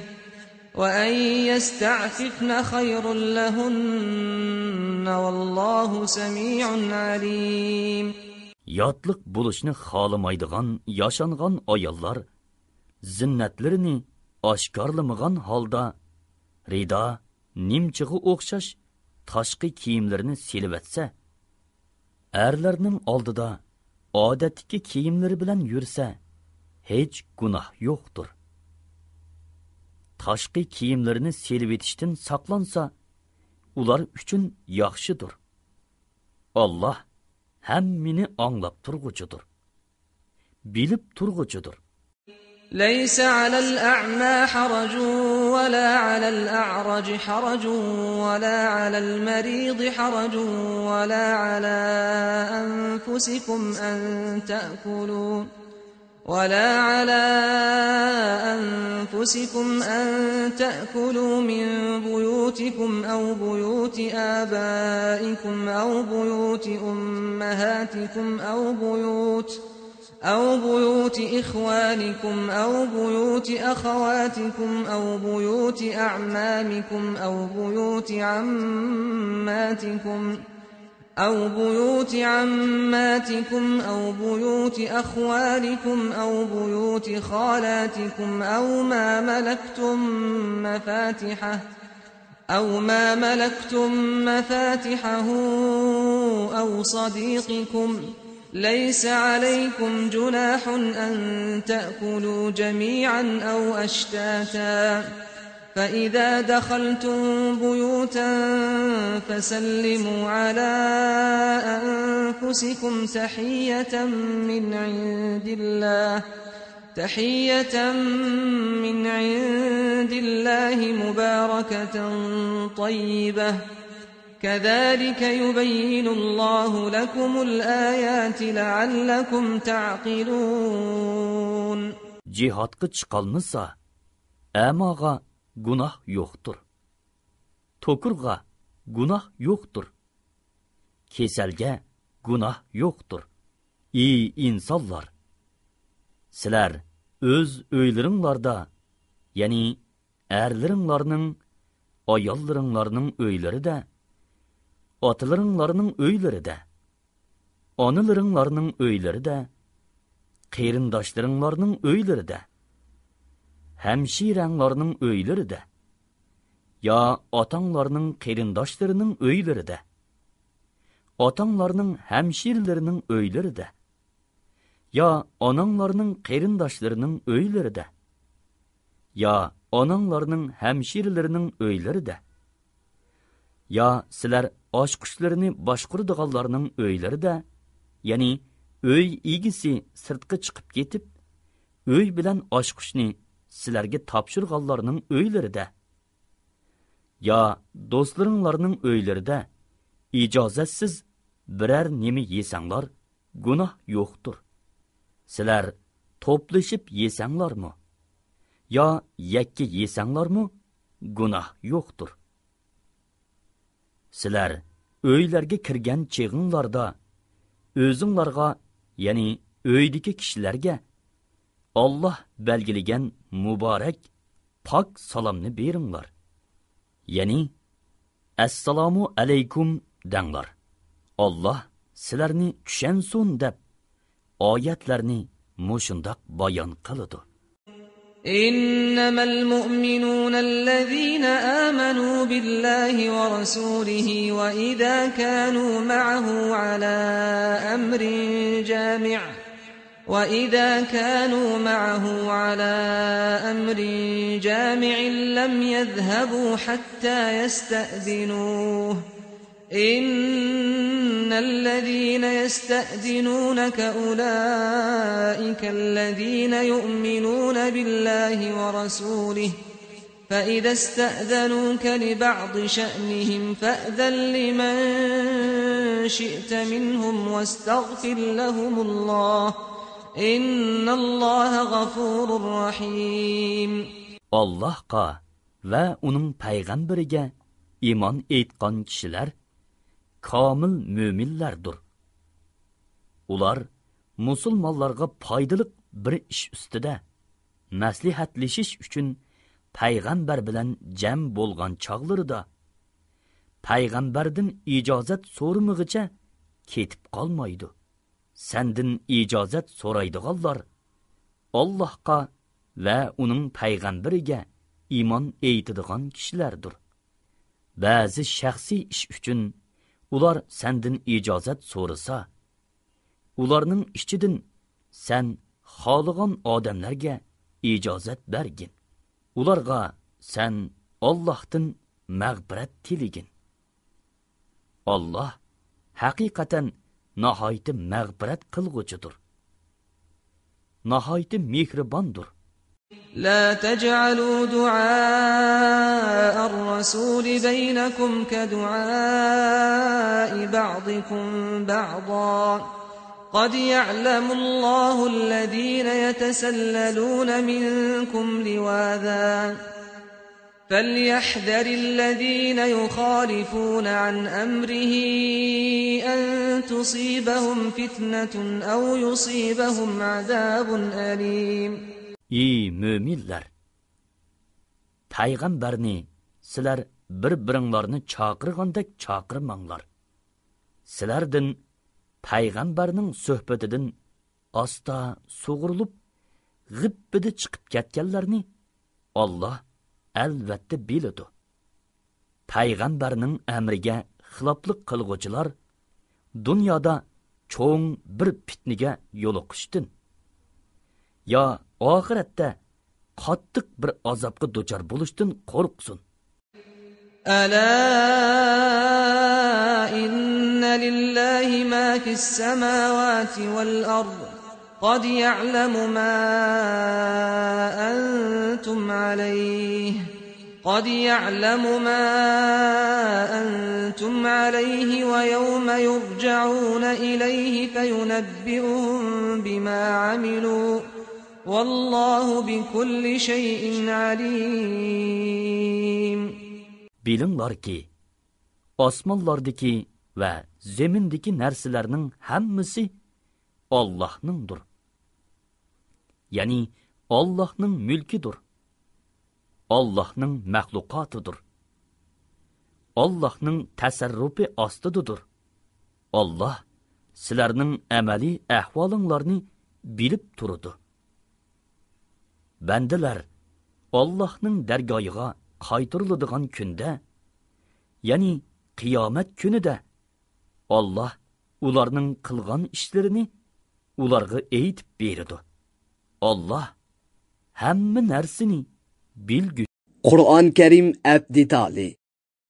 وأن يستعففن خير لهن، والله سميع عليم. ياتلىق بولۇشنى خالىمايدىغان ياشانغان ئاياللار زىننەتلىرىنى ئاشكارىلىمىغان ھالدا رىدا، نىمچىغا ئوخشاش تاشقى كىيىملىرىنى سېلىۋەتسە، ئەرلەرنىڭ ئالدىدا ئادەتتىكى كىيىملىرى بىلەن يۈرسە، ھېچ گۇناھ يوقتۇر. تاشقى كىيىملىرىنى سېلىۋېتىشتىن ساقلانسا، ئۇلار ئۈچۈن ياخشىدۇر. ئاللاھ ھەممىنى ئاڭلاپ تۇرغۇچىدۇر، بىلىپ تۇرغۇچىدۇر. ليس على الأعمى حرج ولا على الأعرج حرج ولا على المريض حرج ولا على أنفسكم أن تأكلوا ولا على أنفسكم أن تأكلوا من بيوتكم أو بيوت آبائكم أو بيوت أمهاتكم أو بيوت أو بيوت إخوانكم أو بيوت أخواتكم أو بيوت أعمامكم أو بيوت عماتكم أو بيوت عماتكم أو بيوت أخوالكم أو بيوت خالاتكم أو ما ملكتم مفاتحه أو ما ملكتم مفاتحه أو صديقكم، ليس عليكم جناح أن تأكلوا جميعا أو أشتاتا، فإذا دخلتم بيوتا فسلموا على أنفسكم تحية من عند الله، تحية من عند الله مباركة طيبة، كذلك يبين الله لكم الآيات لعلكم تعقلون. جىھادقا چىقالمىسا، ئەماغا گۇناھ يوقتۇر. توكۇرغا گۇناھ يوقتۇر. كېسەلگە گۇناھ يوقتۇر. ئى ئىنسانلار! سىلەر ئۆز ئۆيلىرىڭلاردا، يەنى ئەرلىرىڭلارنىڭ، ئاياللىرىڭلارنىڭ ئۆيلىرىدە، ئاتىلىرىڭلارنىڭ ئۆيلىرىدە، ئانىلىرىڭلارنىڭ ئۆيلىرىدە، قېرىنداشلىرىڭلارنىڭ ئۆيلىرىدە، ھەمشىرەڭلارنىڭ ئۆيلىرىدە، يا ئاتاڭلارنىڭ قېرىنداشلىرىنىڭ ئۆيلىرىدە، ئاتاڭلارنىڭ ھەمشىرىلىرىنىڭ ئۆيلىرىدە، يا ئاناڭلارنىڭ قېرىنداشلىرىنىڭ ئۆيلىرىدە، يا ئاناڭلارنىڭ ھەمشىرىلىرىنىڭ ئۆيلىرىدە، يا سىلەر ئاچقۇچلىرىنى باشقۇرىدىغانلارنىڭ ئۆيلىرىدە، يەنى ئۆي ئىگىسى سىرتقا چىقىپ كېتىپ، ئۆي بىلەن ئاچقۇچنى سىلەرگە تاپشۇرغانلارنىڭ ئۆيلىرىدە، يا دوستلىرىڭلارنىڭ ئۆيلىرىدە ئىجازەتسىز بىرەر نېمە يېسەڭلار، گۇناھ يوقتۇر. سىلەر توپلىشىپ يېسەڭلارمۇ، يا يەككە يېسەڭلارمۇ، گۇناھ يوقتۇر. سىلەر ئۆيلەرگە كىرگەن چېغىڭلاردا ئۆزۈڭلارغا يەنى ئۆيدىكى كىشىلەرگە ئاللاھ بەلگىلىگەن مۇبارەك، پاك سالامنى بېرىڭلار. يەنى، «ئەسسالامۇ ئەلەيكۇم» دەڭلار. ئاللاھ سىلەرنى چۈشەنسۇن دەپ، ئايەتلەرنى مۇشۇنداق بايان قىلىدۇ. إنما المؤمنون الذين آمنوا بالله ورسوله وإذا كانوا معه على أمر جامع، وإذا كانوا معه على أمر جامع لم يذهبوا حتى يستأذنوه، إن الذين يستأذنونك أولئك الذين يؤمنون بالله ورسوله، فإذا استأذنوك لبعض شأنهم فأذن لمن شئت منهم واستغفر لهم الله، إن الله غفور رحيم. ئاللاھقا ۋە ئۇنىڭ پەيغەمبىرىگە ئىمان ئېيتقان كىشىلەر كامىل مۆمىنلەردۇر. ئۇلار مۇسۇلمانلارغا پايدىلىق بىر ئىش ئۈستىدە مەسلىھەتلىشىش ئۈچۈن پەيغەمبەر بىلەن جەم بولغان چاغلىرىدا، پەيغەمبەردىن ئىجازەت سورىمىغىچە كېتىپ قالمايدۇ. سەندىن ئىجازەت سورايدىغانلار ئاللاھقا ۋە ئۇنىڭ پەيغەمبىرىگە ئىمان ئېيتىدىغان كىشىلەردۇر. بەزى شەخسىي ئىش ئۈچۈن ئۇلار سەندىن ئىجازەت سورىسا، ئۇلارنىڭ ئىچىدىن سەن خالىغان ئادەملەرگە ئىجازەت بەرگىن. ئۇلارغا سەن ئاللاھتىن مەغپىرەت تىلىگىن. ئاللاھ ھەقىقەتەن ناھايىتى مەغپىرەت قىلغۇچىدۇر، ناھايىتى مېھرىباندۇر. لا تجعلوا دعاء الرسول بينكم كدعاء بعضكم بعضا، قد يعلم الله الذين يتسللون منكم لواذا، فليحذر الذين يخالفون عن أمره أن تصيبهم فتنة أو يصيبهم عذاب أليم. ئى مۆمىنلەر! پەيغەمبەرنى سىلەر بىر-بىرىڭلارنى چاقىرغاندەك چاقىرماڭلار. سىلەردىن پەيغەمبەرنىڭ سۆھبىتىدىن ئاستا سۇغۇرۇلۇپ، غىپپىدە چىقىپ كەتكەنلەرنى ئاللاھ ئەلۋەتتە بىلىدۇ. پەيغەمبەرنىڭ ئەمرىگە خىلاپلىق قىلغۇچىلار دۇنيادا چوڭ بىر پىتنىگە يولۇقۇشتىن يا ئاخىرەتتە قاتتىق بىر ئازابقا دۇچار بولۇشتىن قورقسۇن. ألا إن لله ما في السماوات والأرض، قد يعلم ما أنتم عليه، قد يعلم ما أنتم عليه ويوم يرجعون إليه فينبئهم بما عملوا، والله بكل شيء عليم. بىلىڭلاركى، ئاسمانلاردىكى ۋە زېمىندىكى نەرسىلەرنىڭ ھەممىسى ئاللاھنىڭدۇر. يەنى ئاللاھنىڭ مۈلكىدۇر. ئاللاھنىڭ مەخلۇقاتىدۇر. ئاللاھنىڭ تەسەررۇپى ئاستىدىدۇر. ئاللاھ سىلەرنىڭ ئەمەلىي ئەھۋالىڭلارنى بىلىپ تۇرىدۇ. بەندىلەر ئاللاھنىڭ دەرگاھىغا قايتۇرۇلىدىغان كۈندە، يەنى قىيامەت كۈنىدە، ئاللاھ ئۇلارنىڭ قىلغان ئىشلىرىنى ئۇلارغا ئېيتىپ بېرىدۇ. ئاللاھ ھەممە نەرسىنى بىلگۈچى. قۇرئان كەرىم ئەپ دېتالى.